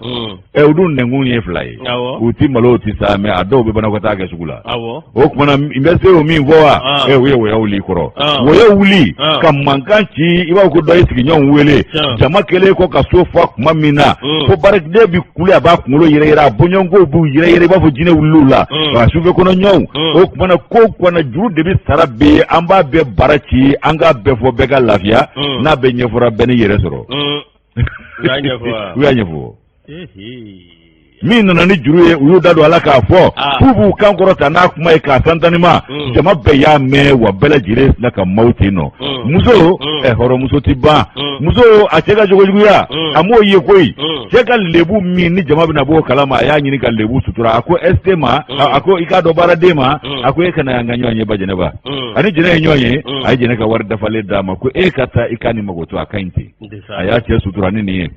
Ɛ, u dun nɛnkun ye fila ye, u ti malo, u ti sa, mais a dɔw bɛ banakɔtaa kɛ sugu la. O kumana n bɛ se o min fɔ wa, ɛ, u ye wɔyɔ wuli kɔrɔ, wɔyɔ wuli ka mankan ci, i b'a fɔ ko dɔ ye sigiɲɔgɔnw wele. Jama kɛlen kɔ ka so fa tuma min na, fo baarakɛden bi kule, a b'a kunkolo yɛrɛ yɛrɛ, a bɔɲɔgɔnkow b'u yɛrɛ yɛrɛ, i b'a fɔ jinɛ wulil'u la, a sufɛ kɔnɔ ɲɔgɔnw. O kumana ko kumana juru de bɛ sara bi, an b'a bɛɛ bara ci, an k'a bɛɛ fɔ, bɛɛ ka lafiya. N'a bɛɛ ɲɛfɔra, bɛɛ ni yɛrɛ sɔrɔ. U y'a ɲɛfɔ. U y'a ɲɛfɔ. Min nana ni juru ye, u y'u da don a la k'a fɔ Ah. k'u b'u kan kɔrɔta n'a kuma ye k'a santanima. Jama bɛɛ y'a mɛn wa, bɛɛ lajɛlen sinna ka maaw ten nɔ. Muso, ɛ, hɔrɔnmuso ti ban. Muso, a cɛ ka jogojuguya, a m'o ye koyi. Cɛ ka lebu min ni jama bɛna bɔ o kalama, a y'a ɲini ka lebu sutura. A ko ST ma, a ko i k'a dɔn baaraden ma, a ko e ka na yan ka ɲɔgɔn ye Bajɛnɛba. Ani jɛnɛ ye ɲɔgɔn ye, a ye jɛnɛ ka wari dafalen d'a ma ko e ka taa i ka nin mago to, a ka ɲi ten. A y'a cɛ sutura ni nin ye.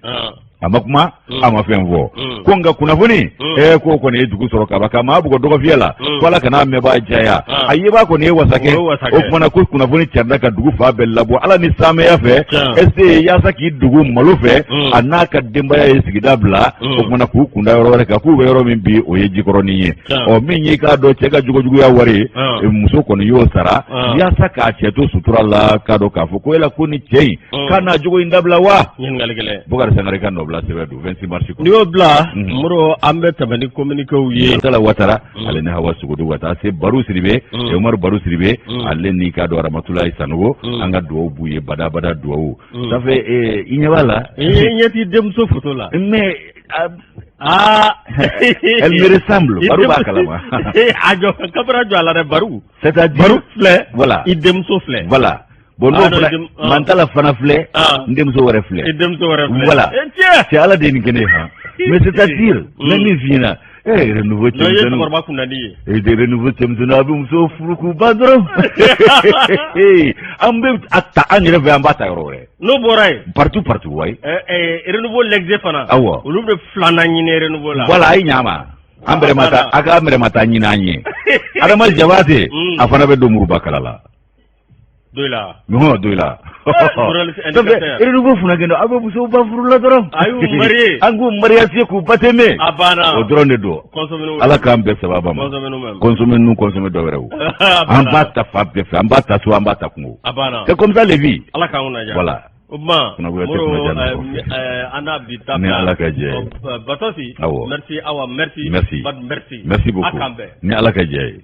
A ma kuma, a ma fɛn fɔ ko nka kunnafoni k'o kɔni ye dugu sɔrɔ kaban ka maa bugɔ dɔgɔfiyɛ la ko Ala kana mɛnbaa jaya. A yebaa kɔni ye wasa kɛ. O kumana ko kunnafoni carila ka dugu fan bɛɛ labɔ Ala ni saamɛya fɛ. ST yaasa k'i dogo malo fɛ, a n'a ka denbaya ye sigida bila. O kumana k'u kunda yɔrɔ wɛrɛ kan, k'u bɛ yɔrɔ min bi, o ye Jikɔrɔni ye. Ɔ, min y'i k'a dɔn cɛ ka jogojuguya wari ye, muso kɔni y'o sara yaasa k'a cɛ to sutura la. K'a dɔn k'a fɔ ko yala ko ni cɛ in k'a n'a jogo in dabila wa? Ɲininkali gɛlɛn. Bukari Sangare ka nɔbila sɛbɛn don 26 mars. N'i y'o bila, Moro, an bɛ tɛmɛ ni communiquéw ye. Murtala Watara, ale ni Hawa Sogodo, ka taa se Baru Siribe, Umaru Baru Siribe, ale ni k'a dɔn Aramatulayi Sanogo, an ka duwawu b'u ye badabada, duwawu. Ça fait i ɲɛ b'a la. I ɲɛ t'i denmuso photo la. Mais aa elle me ressemble. Baru b'a kalama. A jɔ, caméra jɔ a la dɛ, Baru. C'est-à-dire Baru filɛ. Voilà. I denmuso filɛ. Voilà. Bon, n'o fana Mantala fana filɛ, n denmuso wɛrɛ filɛ. I denmuso wɛrɛ filɛ. Voilà. Tiɲɛ. C'est Ala de ye nin kɛ ne ye han. Mais c'est-à-dire n bɛ min f'i ɲɛna, renouveau Non, i ye cɛmisɛnninw. cɛkɔrɔba kunnandi ye. De renouveau cɛmisɛnninw, a bɛ muso furu k'u ban dɔrɔn. An bɛ a ta an yɛrɛ fɛ, an b'a ta yɔrɔ wɛrɛ. N'o bɔra yen. Partout partout, wayi. Renouveau l'exe fana. Awɔ. Olu bɛ filanan ɲini renouveau la. Voilà, a ye ɲa ma. An bɛrɛ ma taa, a ka bɛrɛ ma taa ɲini an ye. Adama Jabate, a fana bɛ don muruba kala la. Do i la. Ɲɔgɔn do i la. Journaliste Ça fait indicateur. renouveau funakɛ don, aw bɛ musow ba furu la dɔrɔn. A y'u marié. An k'u mariage k'u baptêmer. A banna. O dɔrɔn de don. Consommez nous. Ala k'an bɛɛ sababa ma. Consommez nous-mêmes. Consommer nous, consommer dɔ wɛrɛw. A An b'a banna. ta fan bɛɛ fɛ, an b'a ta so, an b'a ta kungo. A banna. C'est comme ça les vies. Ala k'an kunna diya. Voilà. O tuma, Kunnagoya tɛ Moro, kunnaja nɔfɛ. an n'a bi ta Ni bila. Ala ka jɛ ye. Batɔsi. Awɔ. Merci Awa, merci. Merci. Bad, merci. Merci A beaucoup. k'an bɛn. Ni Ala ka jɛ ye.